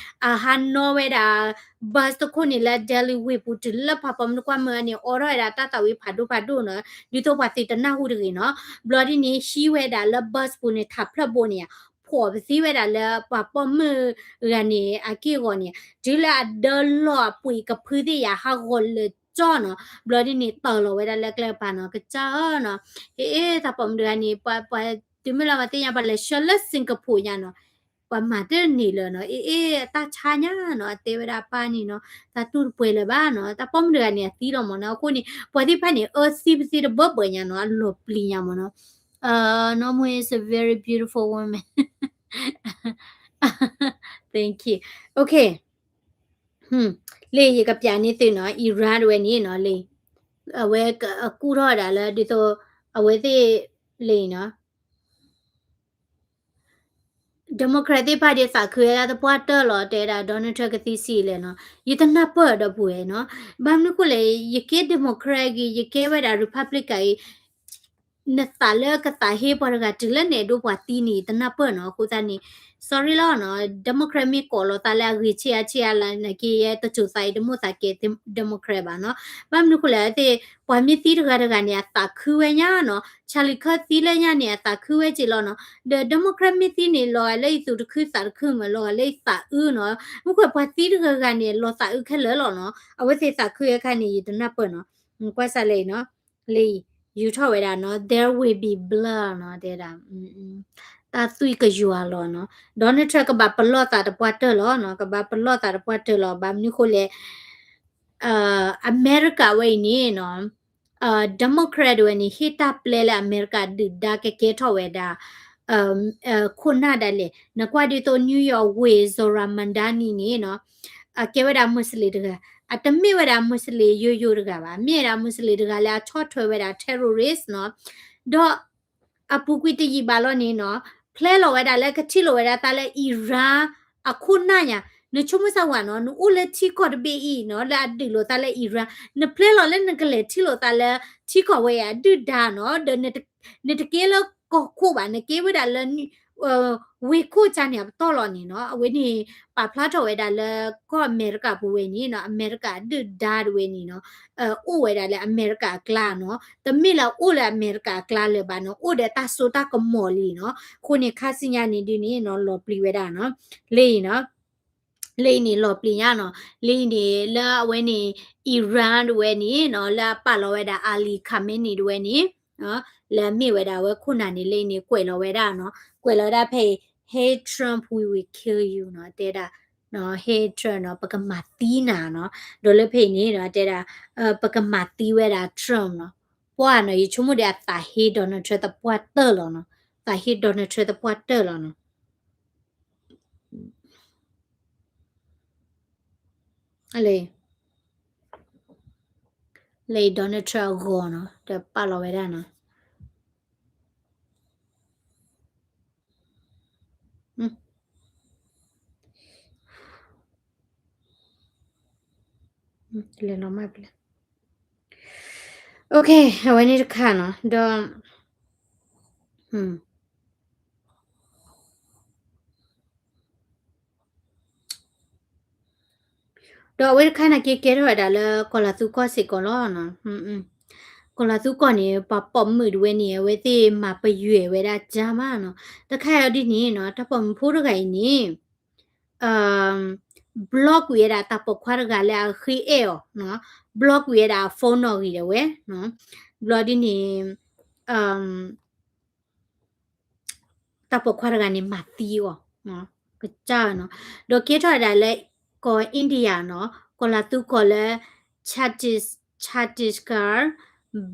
အဟးနီၣ်ဝဲဒၣ် bus တခိၣ်န့ၣ်လၢ Delhi ဝ့ၢ်ပူၤတုၤလၢပှၤပိာ်မုၣ်တကွၢ်မုၢ်အန့ၣ် အိးထီၣ်ဝဲဒၣ်တၢ်သးဝံၣ်ဖးဒိၣ်ဖးဒိၣ်နီၤ, ဒ်သိးပှၤသုတနၢ်ဟူတဂ့ၤနီၤ. ဘျီဒ်န့ၣ် ဟံးဝဲဒၣ်လၢ bus ပူၤန့ၣ် ထးဖျၢၣ်ဘိန့ၣ်ယါ, ဖှီၣ်ပသ့ဝဲဒၣ်လၢပှၤပိာ်မုၣ်တဂၤန့ၣ် အက့ၢ်အဂီၤန့ၣ် တုၤလၢအဒၢလီၤအပှ့ၤကဖုသ့ၣ်ယါ ဟးဂီၤလၢာ်ကၠီနီၤ. ဘျီဒ်န့ၣ် တၢ်လီၤဝဲဒၣ်လၢကျဲကပၤနီၤ, ကစၢ်ဧၢနီၤ. အ့ၣ် တၢ်ပိာ်မုၣ်တဂၤန့ၣ် ပှၤ ပှၤတုၤမ့ၢ်လၢပှၤသ့ၣ်ညါ ပှၤလဲၤဆှၢလၢ Singapore ညါနီၤ, ပှၤမၤတန့ၢ်လၢၤနီၤ. အ့ၣ် အ့ၣ် အတၢ်ဆါညါနီၤ, အတဲဝဲဒၣ်အပၢ်န့ၣ်နီၤ, တၢ်တူၢ်တပှဲၤလၢၤဘၣ်နီၤ. တၢ်ပိာ်မုၣ်တဂၤန့ၣ် အသံလီၤမ့ၢ်နီၤ. အဃိန့ၣ် ပှၤသ့ၣ်တဖၣ်န့ၣ် အၢသံပသ့တဘၢဘၢညါနီၤ, အလီၤပျံၤညါမ့ၢ်နီၤ. Normal is a very beautiful woman. Thank you. Okay. လၢယကပျးန့ၢ်သုနီၤ, Iran တဝဲန့ၣ်နီၤ, လၢ အဝဲအကူၣ်ထီၣ်ဒၣ်လၢ ဒ်သိး အဝဲသ့ၣ် လၢနီၤ Democrat သ့ၣ်တဖၣ်ဒ်သးခုဝဲဒၣ်သပှၢ်တၢၢ်လီၤ တဲဒၣ် Donald Trump ကသံဆံးလဲၣ်နီၤ, ယတနၢ်ပၢၢ်ဒီပုၢ်ဝဲၢ်နီၤ. ဘၣ်မနုၤဃိလဲၣ် ယကဲ Democrat ဂ့ၤ ယကဲဝဲဒၣ် Republican ဂ့ၤ နသးလၢကသးဟ့ပှၤတဂၤတုၤလၢနဲၣ်ဒိပှၤသံန့ၣ် ယတနၢ်ပၢၢ်နီၤ. အဃိသတးန့ၣ် sorry လီၤနီၤ, Democrat မ့ၢ်ကိးလီၤသးလၢအဂ့ၤဆံးအါဆံးအါလၢနက့ ယဲတစိၤသးအံၤတမိၣ်သးကဲ Democrat ဘၣ်နီၤ. ဘၣ်မနုၤဃိလဲၣ်သ့ၣ် ပှၤမ့ၢ်သံတဂၤတဂၤန့ၣ် အသးခုဝဲညါနီၤ, Charlie Kirk သံလၢညါန့ၣ် အသးခုဝဲက့ၤလီၤနီၤ. ဒီး Democrat မ့ၢ်သံန့ၣ် လီၤဂာ်လၢယသူၣ်တခုသးတခုမ့ၢ် လီၤဂာ်လၢယသးအုးနီၤ. မ့ၢ်ကွၢ်ပှၤသံတဂၤဂၤန့ၣ် လီၤသးအုးခဲလၢာ်လီၤနီၤ. အဝဲသ့ၣ်သးခုဝဲခါန့ၣ် ယတနၢ်ပၢၢ်နီၤ. ကွၢ်စးလဲၣ်နီၤ လၢ ယူၤထီၣ်ဝဲဒၣ်နီၤ there will be blood နီၤ တဲဒၣ် တၢ်သွံၣ်ကယွၤလီၤနီၤ. Donald Trump ကဘၣ်ပလီၢ်သးတပှၢ်တၢၢ်လီၤနီၤ, ကဘၣ်ပလီၢ်သးတပှၢ်တၢၢ်လီၤ. ဘၣ်မနုၤဃိလဲၣ် အမဲရကၤဝဲအံၤန့ၣ်နီၤ Democrat ဝဲန့ၣ် ဟ့ၣ်တၢ်ပျဲလၢအမဲရကၤဒုၣ်ဒါကကဲထီၣ်ဝဲဒၣ် ခိၣ်နၢ်ဒၣ်လဲာ်. နကွၢ်ဒ်သိး New York ဝ့ၢ် Zohran Mamdani န့ၣ်နီၤ အကဲဝဲဒၣ် Muslim တဂၤ, အတမ့ၢ်ဝဲဒၣ် Muslim ယိယိတဂၤဘၣ်, မ့ၢ်ဝဲဒၣ် Muslim တဂၤလၢအဆီၣ်ထွဲဝဲဒၣ် terrorist နီၤ. ဒီး အပူၤကွံာ်တယံာ်ဘၣ်လီၤန့ၣ်နီၤ ဖျဲလီၤဝဲဒၣ်လၢကထံၣ်လိာ်ဝဲဒၣ်သးလၢ Iran အခိၣ်နၢ်ညါ. နဆိကမိၣ်စၢ်ဝဲနီၤ နအိၣ်လၢထံကီၢ်တဘ့ၣ်အံၤနီၤ လၢအဒုးလိာ်သးလၢ Iran, နဖျဲလီၤလၢနကလဲၤထံၣ်လိာ်သးလၢ ထံကီၢ်ဝဲအံၤအဒုၣ်ဒါနီၤ, ဒီး နတကဲလၢကီၢ်ခိၣ်ဘၣ်, နကဲဝဲဒၣ်လၢ ဝ့ၢ်ခိၣ်ကၢ်န့ၣ် အပတီၢ်လီၤန့ၣ်နီၤ, အဝဲန့ၣ် ပာ်ဖျါထီၣ်ဝဲဒၣ်လၢကီၢ်အမဲရကၤပူၤဝဲန့ၣ်နီၤ, အမဲရကၤဒုၣ်ဒါတဝဲန့ၣ်နီၤ, အိၣ်ဝဲဒၣ်လၢအမဲရကၤအကျါနီၤ, တမ့ၢ်လၢအိၣ်လၢအမဲရကၤအကျါလၢၤဘၣ်နီၤ, အိၣ်ဒီးတၢ်စိတၢ်ကမီၤလံနီၤ, အဃိန့ၣ် ခါဆူညါန့ၣ်ဒုးန့ၣ်နီၤ လီၤပျံၤဝဲဒၣ်နီၤ, လၢအံၤနီၤ လၢအံၤန့ၣ် လီၤပျံၤညါနီၤ, လၢအံၤန့ၣ် လၢအဝဲန့ၣ် Iran တဝဲန့ၣ်နီၤ, လၢအပာ်လီၤဝဲဒၣ် Ali Khamenei တဝဲန့ၣ် လၢအမ့ၢ်ဝဲဒၣ်အဝဲခိၣ်နၢ်န့ၣ် လၢအံၤန့ၣ် ကွဲးလီၤဝဲဒၣ်နီၤ, ကွဲးလီၤဝဲဒၣ်ဖဲအံၤ Hey Trump, we will kill you နီၤ, တဲဒၣ် Hey Trump နီၤ, ပကမၤသံနၤနီၤ, ဒီးလၢဖဲအံၤန့ၣ်နီၤ တဲဒၣ် ပကမၤသံဝဲဒၣ် Trump နီၤ, ပှၢ်နီၤ, ယဆိကမိၣ်ဒီးအသးဟ့ Donald Trump သပှၢ်တၢၢ်လီၤနီၤ, သးဟ့ Donald Trump သပှၢ်တၢၢ်လီၤနီၤ. လၢ လၢ Donald Trump အဂီၤနီၤ, ဒီးပာ်လီၤဝဲဒၣ်နီၤ. လဲၤလီၤမၢ်ပလဲၣ်. Okay, အဝဲန့ၣ်တခါနီၤ, ဒီး ဒီးအဝဲတခါန့ၣ်က့ ကဲထီၣ်ဝဲဒၣ်လၢကီၤလၤသူကီၢ်စ့ၢ်ကီးလီၤနီၤ. ကီၤလၤသူကီၢ်န့ၣ် ပှၤပိာ်မုၣ်တဝဲန့ၣ် အဝဲသ့ၣ်မၤပယွဲၢ်ဝဲဒၣ်ကၢ်မးနီၤ. တခါအံၤဒ်န့ၣ်နီၤ တၢ်ပိာ်မုၣ်ဖိတဂၤအံၤန့ၣ် block ကွံာ်ဝဲဒၣ်တၢ်ပိာ်ခွါတဂၤလၢအဃ့အဲၣ်အီၤနီၤ, block ကွံာ်ဝဲဒၣ်အ phone နီၣ်ဂံၢ်ဒၣ်ဝဲနီၤ. ဘျီဒ်န့ၣ် တၢ်ပိာ်ခွါတဂၤန့ၣ် မၤသံအီၤ, ကစၢ်နီၤ, ဒီးကဲထီၣ်ဝဲဒၣ်လၢ ကီၢ် India နီၤ, ကီၤလၤသူကီၢ်လၢ Chhattis-, Chhattisgarh,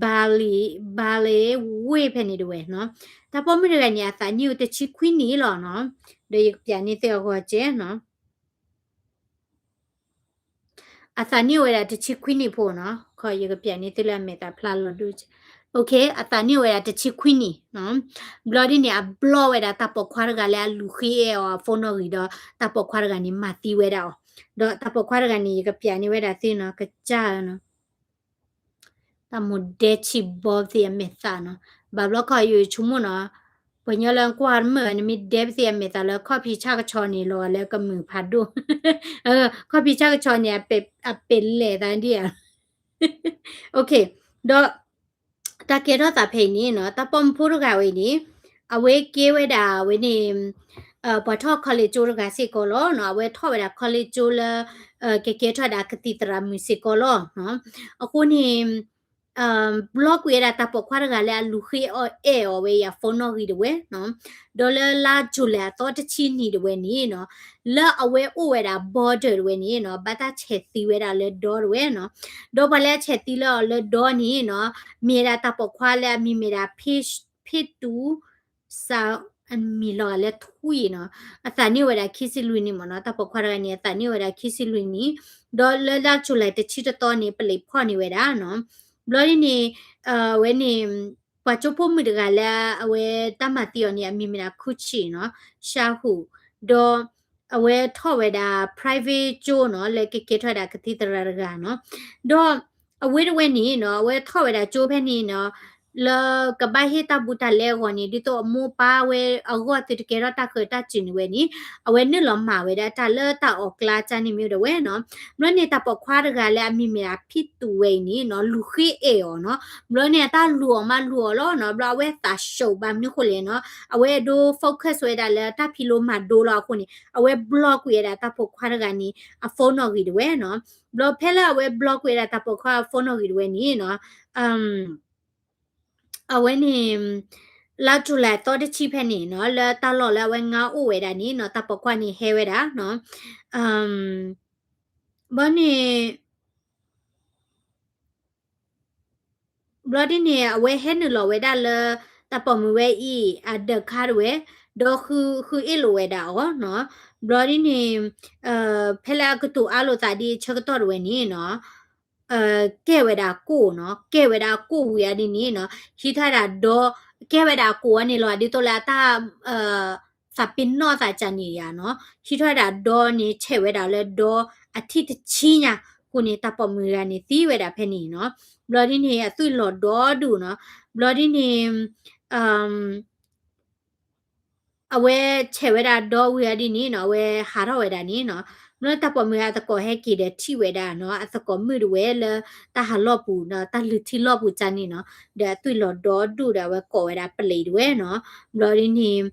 Bali, Bali ဝ့ၢ်ဖဲန့ၣ်တဝဲနီၤ. တၢ်ပိာ်မုၣ်တဂၤန့ၣ် အသးနံၣ်အိၣ်တဆံခွံနံၣ်လီၤနီၤ, ဒီးယကပျးန့ၢ်သုအဂီၢ်ကဲနီၤ. အသးနံၣ်အိၣ်ဝဲဒၣ်တဆံခွံနံၣ်ဖိနီၤ, ခီ ယကပျးန့ၢ်သုလၢအမဲာ်သးဖျါလီၤဒိၣ်ကဲ, okay, အသးနံၣ်အိၣ်ဝဲဒၣ်တဆံခွံနံၣ်နီၤ. ဘျီဒ်န့ၣ် အ block ဝဲဒၣ်တၢ်ပိာ်ခွါတဂၤလၢအလူၤဃ့အဲၣ်အီၤအ phone နီၣ်ဂံၢ်ဒီး တၢ်ပိာ်ခွါတဂၤန့ၣ် မၤသံဝဲဒၣ်အီၤ, ဒီးတၢ်ပိာ်ခွါတဂၤန့ၣ် ယကပျးန့ၢ်ဝဲဒၣ်သုနီၤ, ကစၢ်နီၤ. တၢ်မိၣ်ဒဲဆံးဘီသ့ၣ်အမဲာ်သးနီၤ, ဘၣ်ဘျီခီ ယဆိကမိၣ်နီၤ, ပှၤကညီလၢကွၢ်တမုာ် နမ့ၢ်ဒဲပသ့ၣ်အမဲာ်သးလၢ ခီၣ်ဖံးဆၣ်ကဆီန့ၣ် လီၤဂာ်လၢကမုာ်ဖးဒိၣ်, ခီၣ်ဖံးဆၣ်ကဆီန့ၣ် အပဲာ်လဲၣ်သးဒ်ဧါ. Okay, ဒီး တၢ်ကဲထီၣ်သးဖဲအံၤန့ၣ်နီၤ, တၢ်ပိာ်မုၣ်ဖိတဂၤဝဲအံၤန့ၣ် အဝဲကဲဝဲဒၣ်ဝဲန့ၣ် ပှၤထီၣ် college ကၠိတဂၤစ့ၢ်ကီးလီၤနီၤ. အဝဲထီၣ်ဝဲဒၣ် college ကၠိလၢ ကကဲထီၣ်ဝဲဒၣ်ကသံၣ်သရၣ်မုၣ်စ့ၢ်ကီးလီၤနီၤ. အဃိန့ၣ် block ကွံာ်ဝဲဒၣ်တၢ်ပိာ်ခွါတဂၤလၢအလူၤဃ့အဲၣ်အီၤဝဲအံၤအ phone နီၣ်ဂံၢ်ဒၣ်ဝဲနီၤ. ဒီးလၢလါ July အသီတဆံနံၤဒၣ်ဝဲန့ၣ်နီၤ, လၢအဝဲအိၣ်ဝဲဒၣ် border ဒၣ်ဝဲန့ၣ်နီၤ, ဘၣ်တၢ်ဆဲးသံဝဲဒၣ်လၢဒီဒၣ်ဝဲနီၤ. ဒီးပှၤလၢအဆဲးသံလၢအီၤလၢဒီန့ၣ်နီၤ, မ့ၢ်ဝဲဒၣ်တၢ်ပိာ်ခွါလၢအမံၤမ့ၢ်ဒၣ် ဖ့တူ စး အမံၤလီၤဂာ်လၢထွံၣ်နီၤ, အသးနံၣ်အိၣ်ဝဲဒၣ်ခံဆံလွံၢ်နံၣ်မ့ၢ်နီၤ. တၢ်ပိာ်ခွါတဂၤန့ၣ် အသးနံၣ်အိၣ်ဝဲဒၣ်ခံဆံလွံၢ်နံၣ်, ဒီးလၢလါ July တဆံတသီန့ၣ် ပလံးဖီၣ်န့ၢ်ဝဲဒၣ်နီၤ. ဘျီဒ်န့ၣ် အဝဲန့ၣ် ပှၤကၠိဖိမုၣ်တဂၤလၢအဝဲတၢ်မၤသံအီၤန့ၣ် အမံၤမ့ၢ်ဒၣ် ခူၣ်ဆံၣ်နီၤ, ရှါဟူၣ်, ဒီးအဝဲထီၣ်ဝဲဒၣ် private ကၠိနီၤ, လၢကကဲထီၣ်ဝဲဒၣ်ကသံၣ်သရၣ်တဂၤနီၤ. ဒီးအဝဲတဝဲန့ၣ်နီၤ, အဝဲထီၣ်ဝဲဒၣ်ကၠိဖဲန့ၣ်နီၤ, လၢကဘၣ်ဟ့ၣ်တၢ်ဘူးတၢ်လဲအဂီၢ်န့ၣ် ဒ်သိးအမိၢ်ပၢ်ဝဲအဂီၢ်သုတကဲထီၣ်တၢ်ဃၢၤတၢ်စူၤန့ၣ်ဝဲန့ၣ်, အဝဲနုာ်လီၤမၤဝဲဒၣ်တၢ်လၢတၢ်အီၣ်ကျါကၢ်န့ၣ်မ့ၢ်အိၣ်ဒၣ်ဝဲနီၤ. ဘျီန့ၣ် တၢ်ပိာ်ခွါတဂၤလၢအမံၤမ့ၢ်ဒၣ် ဖံတူ ဝဲအံၤန့ၣ်နီၤ, လူၤဃ့အဲၣ်အီၤနီၤ. ဘျီန့ၣ် အတၢ်လူၤအီၤမးလူၤအီၤလီၤနီၤ. ဘျီအဝဲသးဆှိးဘၣ်မနုၤဃိလဲၣ်နီၤ, အဝဲအဲၣ်ဒိး focus ဝဲဒၣ်လၢတၢ်ဖံးလိမၤဒိလီၤအဃိန့ၣ် အဝဲ block ကွံာ်ဝဲဒၣ်တၢ်ပိာ်ခွါတဂၤန့ၣ် အ phone နီၣ်ဂံၢ်ဒၣ်ဝဲနီၤ. ဘျီဖဲလၢအဝဲ block ကွံာ်ဝဲဒၣ်တၢ်ပိာ်ခွါအ phone နီၣ်ဂံၢ်ဒၣ်ဝဲန့ၣ်နီၤ, အဝဲန့ၣ် လါ July သီတဆံဖဲန့ၣ်နီၤ, လၢတၢ်လီၢ်လၢအဝဲငါအိၣ်ဝဲဒၣ်န့ၣ်နီၤ, တၢ်ပိာ်ခွါန့ၣ်ဟဲဝဲဒၣ်နီၤ. ဘျီန့ၣ် ဘျီဒ်န့ၣ် အဝဲဟဲနုာ်လီၤဝဲဒၣ်လၢ တၢ်ပိာ်မုၣ်ဝဲအံၤ အဒၢးခါဒၣ်ဝဲ, ဒီးဃုအ့ၣ်လိာ်ဝဲဒၣ်အီၤနီၤ. ဘျီဒ်န့ၣ် ဖဲလၢအကတိၤအါလိာ်သးဒ်အဆၢကတီၢ်ဒၣ်ဝဲန့ၣ်နီၤ, ကဲဝဲဒၣ်ကိၣ်နီၤ, ကဲဝဲဒၣ်ကိၣ်ဝံၤအါဒ်န့ၣ်နီၤ, ဟံးထီၣ်ဝဲဒၣ်ဒီ, ကဲဝဲဒၣ်ကိၣ်ဝဲန့ၣ်လီၤ, ဒ်သိးလၢအတၢ် သးပ့ၤနီၣ်သးကၢ်န့ၣ်ယါနီၤ, ဟံးထီၣ်ဝဲဒၣ်ဒီန့ၣ် ဆဲးဝဲဒၣ်လၢဒီအထံၣ်တဆံညါ, အဃိန့ၣ် တၢ်ပိာ်မုၣ်တဂၤန့ၣ်သံဝဲဒၣ်ဖဲန့ၣ်နီၤ. ဘျီဒ်န့ၣ် အသွံၣ်လီၤဒီဒူၣ်နီၤ, ဘျီဒ်န့ၣ် အဝဲဆဲးဝဲဒၣ်ဒီဝံၤအီၤဒ်န့ၣ်နီၤ, အဝဲဟးထီၣ်ဝဲဒၣ်န့ၣ်နီၤ, ဘျီတၢ်ပိာ်မုၣ်အသကိးဟဲက့ၤဒီးထံၣ်ဝဲဒၣ်နီၤ, အသကိးမုၣ်တဝဲလၢတၢ်ဟးလီၢ်ပူၤနီၤ, တၢ်လုၢ်ထံလီၢ်ပူၤကၢ်န့ၣ်နီၤ, ဒီးအသွံၣ်လီၤဒီဒူၣ်ဒီးအဝဲကိးဝဲဒၣ်ပလံးတဝဲနီၤ, ဘျီဒ်န့ၣ်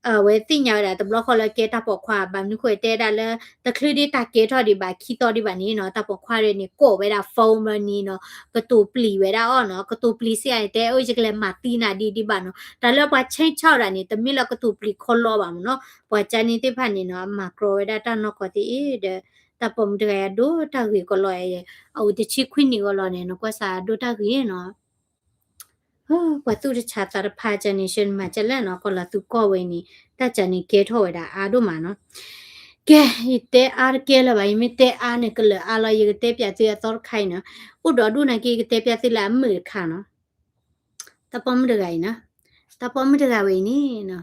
အဝဲသ့ၣ်ညါဝဲဒၣ်တဘျီဃီလၢကဲတၢ်ပိာ်ခွါ, ဘၣ်မနုၤဃိတဲဒၣ်လၢ တချုးဒ်တၢ်ကဲထီၣ်ဒံးဘၣ်ခံသီဒံးဘၣ်န့ၣ်နီၤ, တၢ်ပိာ်ခွါဒ်န့ၣ် ကိးဝဲဒၣ် phone ဘျီန့ၣ်နီၤ, ကတိၤပျံၤဝဲဒၣ်အီၤနီၤ, ကတိၤပျံၤစ့ၢ်ကီးန့ၣ် တဲအၢ ယကလဲၤမၤသံနၤဒ်ဒံးဘၣ်နီၤ, တၢ်လၢပှၤ change ဒၣ်န့ၣ် တမ့ၢ်လၢကတိၤပျံၤခီလီဘၣ်မ့ၢ်နီၤ, ပှၤကၢ်န့ၣ်သ့ၣ်တဖၣ်န့ၣ်နီၤ, အမၤကြီဝဲဒၣ်တၢ်နီၢ်ကီၢ်သ့ၣ်အံၤဒီး တၢ်ပိာ်မုၣ်တဂၤအံၤအဒိတၢ်ဂ့ၤကီးလီၤ, အအိၣ်တဆံခွံနံၣ်ကီးလီၤန့ၣ် နကွၢ်စးအဒိတၢ်ဂ့ၤနီၤ ပှၤသူၣ်တဆါသးတဖၣ်ကၢ်န့ၣ် ဆၢနမၤကၢ်လဲၣ်နီၤ, ကီၢ်လီၤသူကီၢ်ဝဲန့ၣ် တၢ်ကၢ်န့ၣ်ကဲထီၣ်ဝဲဒၣ်အါဒိၣ်မးနီၤ. ကဲ, ယတဲအါတကဲလၢၤဘၣ်, ယမ့ၢ်တဲအါန့ၣ်ကလၢာ်အါလီၤ, ယကတဲပျးသုအသီတခါအံၤနီၤ, အိၣ်ဒီးဒိၣ်နာ်က့ ယကတဲပျးသုလၢအမုာ်တခါနီၤ. တၢ်ပိာ်မုၣ်တဂၤအံၤနီၤ, တၢ်ပိာ်မုၣ်တဂၤဝဲအံၤန့ၣ်နီၤ,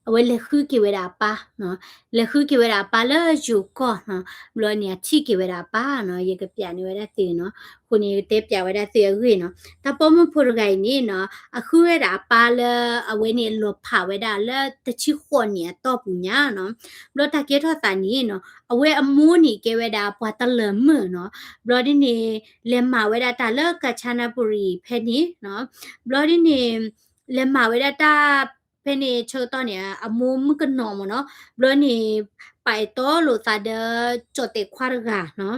အဝဲလဲၤဃုက့ၤဝဲဒၣ်အပၢ်နီၤ, လဲၤဃုက့ၤဝဲဒၣ်အပၢ်လၢယိၤကီၢ်နီၤ, ဘျီန့ၣ် အထံၣ်က့ၤဝဲဒၣ်အပၢ်နီၤ, ယကပျးန့ၢ်ဝဲဒၣ်သုနီၤ, အဃိန့ၣ် ယကတဲပျးဝဲဒၣ်သုအဂ့ၢ်နီၤ, တၢ်ပိာ်မုၣ်ဖိတဂၤအံၤန့ၣ်နီၤ, အဃုဝဲဒၣ်အပၢ်လၢအဝဲန့ၣ်လီၤဖးဝဲဒၣ်လၢတဆံဃိးနံၣ်အတီၢ်ပူၤညါနီၤ, ဘျီတၢ်ကဲထီၣ်သးန့ၣ်နီၤ, အဝဲအမိၢ်န့ၣ်ကဲဝဲဒၣ်ပှၤတလၢၤမုာ်နီၤ, ဘျီဒ်န့ၣ် လဲၤမၤဝဲဒၣ်တၢ်လၢကၣ်ဆါနၣ်ပူၤရံၤဖဲန့ၣ်နီၤ, ဘျီဒ်န့ၣ် လဲၤမၤဝဲဒၣ်တၢ်ဖဲန့ၣ်ဆၢကတီၢ်န့ၣ် အမိၢ်မုၣ်ကနီၤမ့ၢ်နီၤ, ဘျီန့ၣ် ပာ်အဲၣ်တီလိာ်သးဒီး ကၠီၣ်တဲာ်ခွါတဂၤနီၤ,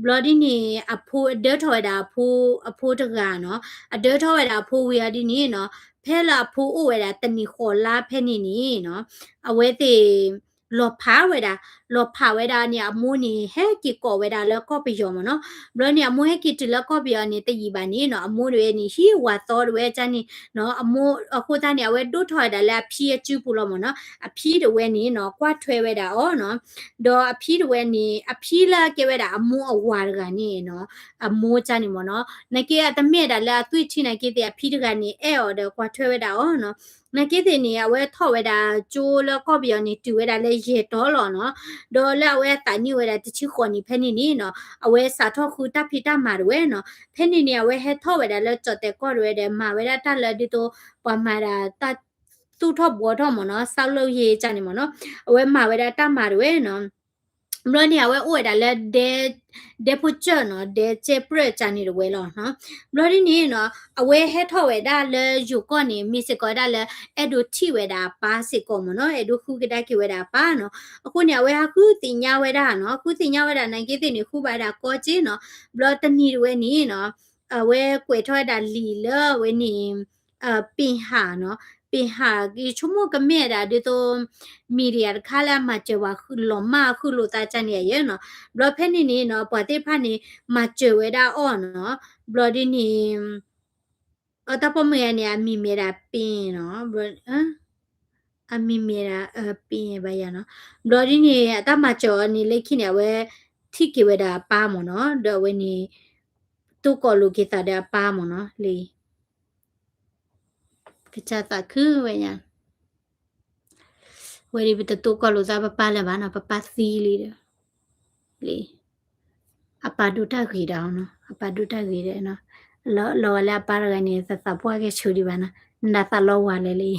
ဘျီဒ်န့ၣ် အဖိအဒၢထီၣ်ဝဲဒၣ်အဖိ အဖိတဂၤနီၤ, အဒၢထီၣ်ဝဲဒၣ်အဖိဝံၤအီၤဒ်န့ၣ်နီၤ, ဖဲလၢအဖိအိၣ်ဝဲဒၣ်တနံၣ်ဃိးလါဖဲန့ၣ်န့ၣ်နီၤ, အဝဲသ့ၣ် လီၤဖးဝဲဒၣ်, လီၤဖးဝဲဒၣ်န့ၣ် အမိၢ်န့ၣ် ဟဲက့ၤကိးဝဲဒၣ်လၢကီၢ်ပယီၤမ့ၢ်နီၤ, ဘျီန့ၣ် အမိၢ်ဟဲက့ၤတုၤလၢကီၢ်ပယီၤန့ၣ် တယံာ်ဘၣ်န့ၣ်နီၤ, အမိၢ်တဝဲန့ၣ် ဟံးဝၤသီတဝဲကၢ်န့ၣ်နီၤ, အမိၢ်အဃိသတးန့ၣ် အဝဲဒိၣ်ထီၣ်ဝဲဒၣ်လၢအဖံအစုပူၤလီၤမ့ၢ်နီၤ, အဖံတဝဲန့ၣ်နီၤ ကွၢ်ထွဲဝဲဒၣ်အီၤနီၤ, ဒီးအဖံတဝဲန့ၣ် အဖံလၢအကဲဝဲဒၣ်အမိၢ်အဝၤတဂၤန့ၣ်နီၤ, အမိၢ်ကၢ်န့ၣ်မ့ၢ်နီၤ, နာ်က့အတမ့ၢ်ဒၣ်လၢအသွံၣ်ထံနာ်က့သ့ၣ် အဖံတဂၤန့ၣ် အဲၣ်အီၤဒီးကွၢ်ထွဲဝဲဒၣ်အီၤနီၤ, နာ်က့သ့ၣ်န့ၣ် အဝဲထီၣ်ဝဲဒၣ်ကၠိလၢကီၢ်ပယီၤန့ၣ် တုၤဝဲဒၣ်လၢယဲၢ်တီလီၤနီၤ, ဒီးလၢအဝဲအသးနံၣ်ဝဲဒၣ်တဆံဃိးနံၣ်ဖဲန့ၣ်န့ၣ်နီၤ, အဝဲစးထီၣ်ဃုတၢ်ဖံးတၢ်မၤတဝဲနီၤ, ဖဲန့ၣ်န့ၣ် အဝဲဟဲထီၣ်ဝဲဒၣ်လၢကၠီၣ်တဲာ်ကီၢ်တဝဲဒီး မၤဝဲဒၣ်တၢ်လၢဒ်သိး ပှၤမၤဒၣ်တၢ်သူၣ်ထီၣ်ဘှီထီၣ်မ့ၢ်နီၤ, ဆောက်လုပ်ရေးကၢ်န့ၣ်မ့ၢ်နီၤ, အဝဲမၤဝဲဒၣ်တၢ်မၤတဝဲနီၤ ဘျီန့ၣ် အဝဲအိၣ်ဝဲဒၣ်လၢဒဲ ဒဲဖိကၠၢၣ်နီၤ, ဒဲကဲပြၢၣ်ကၢ်န့ၣ်တဝဲလီၤနီၤ, ဘျီဒ်န့ၣ်နီၤ အဝဲဟဲထီၣ်ဝဲဒၣ်လၢယိၤကီၢ်န့ၣ် မ့ၢ်စ့ၢ်ကီးဝဲဒၣ်လၢ အဲၣ်ဒိးထံၣ်ဝဲဒၣ်အပၢ်စ့ၢ်ကီးမ့ၢ်နီၤ, အဲၣ်ဒိးဃုကဒါက့ၤဝဲဒၣ်အပၢ်နီၤ, အဃိန့ၣ် အဝဲဟးဃုသ့ၣ်ညါဝဲဒၣ်နီၤ, ဃုသ့ၣ်ညါဝဲဒၣ်နာ်က့သ့ၣ်န့ၣ် ဃုဘၣ်ဝဲဒၣ်ကီက့နီၤ, ဘျီတနံၤတဝဲန့ၣ်နီၤ အဝဲကွဲးထီၣ်ဝဲဒၣ်လံာ်လၢအဝဲန့ၣ် ပ့ၢ်ဟးနီၤ, ပ့ၢ်ဟး ယဆိကမိၣ်ကမ့ၢ်ဝဲဒၣ်ဒ်သိး media တခါလၢအမၤစၢၤပှၤလီၤမၢ်ဃုလိာ်သးကၢ်န့ၣ်ယဲနီၤ, ဘျီဖဲန့ၣ်န့ၣ်နီၤ ပှၤသ့ၣ်တဖၣ်န့ၣ် မၤစၢၤဝဲဒၣ်အီၤနီၤ, ဘျီဒ်န့ၣ် အတၢ်ပိာ်မုၣ်ယၤန့ၣ် အမံၤမ့ၢ်ဒၣ်ပ့ၢ်နီၤ, အမံၤမ့ၢ်ဒၣ် ပ့ၢ်ဘၣ်ယၤနီၤ, ဘျီဒ်န့ၣ် အတၢ်မၤစၢၤအီၤန့ၣ် လၢခံန့ၣ် အဝဲထံၣ်က့ၤဝဲဒၣ်အပၢ်မ့ၢ်နီၤ, ဒီးအဝဲန့ၣ် တိၢ်ကီၤလိာ်က့ၤသးဒီးအပၢ်မ့ၢ်နီၤ, လံ ကစၢ်သးခုဝဲညါ, ဝဲဒ်ပတတိၢ်ကီၤလိာ်သးပပၢ်လၢၤဘၣ်နီၤ, ပပၢ်သံလံဒီး, လံ အပၢ်ဒိၣ်တၢ်ဂ့ၤဒီးနီၤ, အပၢ်ဒိၣ်တၢ်ဂ့ၤဒီးနီၤ, လီၤဂာ်လၢအပၢ်တဂၤန့ၣ် သသးပှၢ်ကဲဆူဒံးဘၣ်နီၤ, နသးလီဝါလဲၣ်လံ,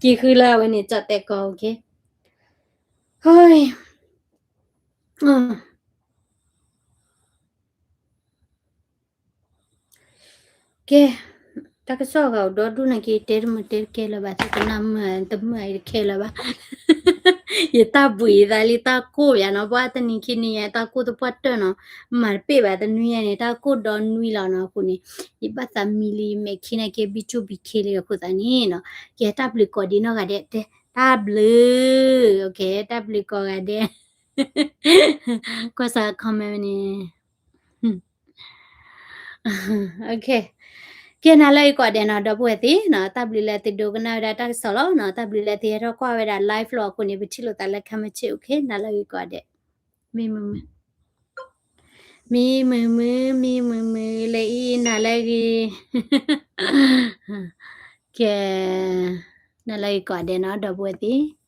က့ၤဃုလၢအဝဲန့ၣ် ကၠီၣ်တဲာ်ကီၢ်, ဟိ ကဲ, တၢ်ကစီၣ်ဂၤအိၣ်ဒီဒူၣ်နာ်က့ တဲတမုာ်တဲတကဲလၢၤဘၣ်, သုကနၣ်မုာ်တမုာ်အံၤတကဲလၢၤဘၣ်, ယတၢ်ဘှံးသးလံ တၢ်ကိၢ်ယၤနီၤ, ပှၤတနံၤခံနံၤယၤ တၢ်ကိၢ်တပှၢ်တၢၢ်နီၤ, မၤတပ့ၢ်ဘၣ်တနွံယၤန့ၣ် တၢ်ကိၢ်ဒီနွံလီၤနီၤ, အဃိန့ၣ် ယဘၣ်သးမံလံ ယမဲာ်ခံနာ်က့ ဘံၣ်ဆူၣ်ဘံၣ်ခ့လံအဃိသတးန့ၣ်နီၤ, ကဲတၢ်ဘျုးကိးဒံးနီၢ်ဂၤဒဲး, တဲတၢ်ဘျုး, ကဲ တၢ်ဘျုးကိးဂၤဒဲး ကွၢ်စး comment န့ၣ်, ကဲ နၤလၢအဂ့ၤကိးဂၤဒဲးနီၤ ဒီပုၢ်ဝဲၢ်သ့ၣ်နီၤ, တၢ်ဘျုးလၢသုဒိကနၣ်ဝဲဒၣ်တၢ်ကစီၣ်လီၤနီၤ, တၢ်ဘျုးလၢသုဟဲထီၣ်ကွၢ်ဝဲဒၣ် live လီၤအဃိန့ၣ် ပထံၣ်လိာ်သးလၢ comment ဆ့ၣ် နၤလၢအဂ့ၤကိးဂၤဒဲး, မံမုာ်မုာ်, မံမုာ်မုာ် မံမုာ်မုာ် လၢအံၤ နၤလၢအဂ့ၤ, ကဲ နၤလၢအဂ့ၤကိးဂၤဒဲးနီၤ ဒီပုၢ်ဝဲၢ်သ့ၣ်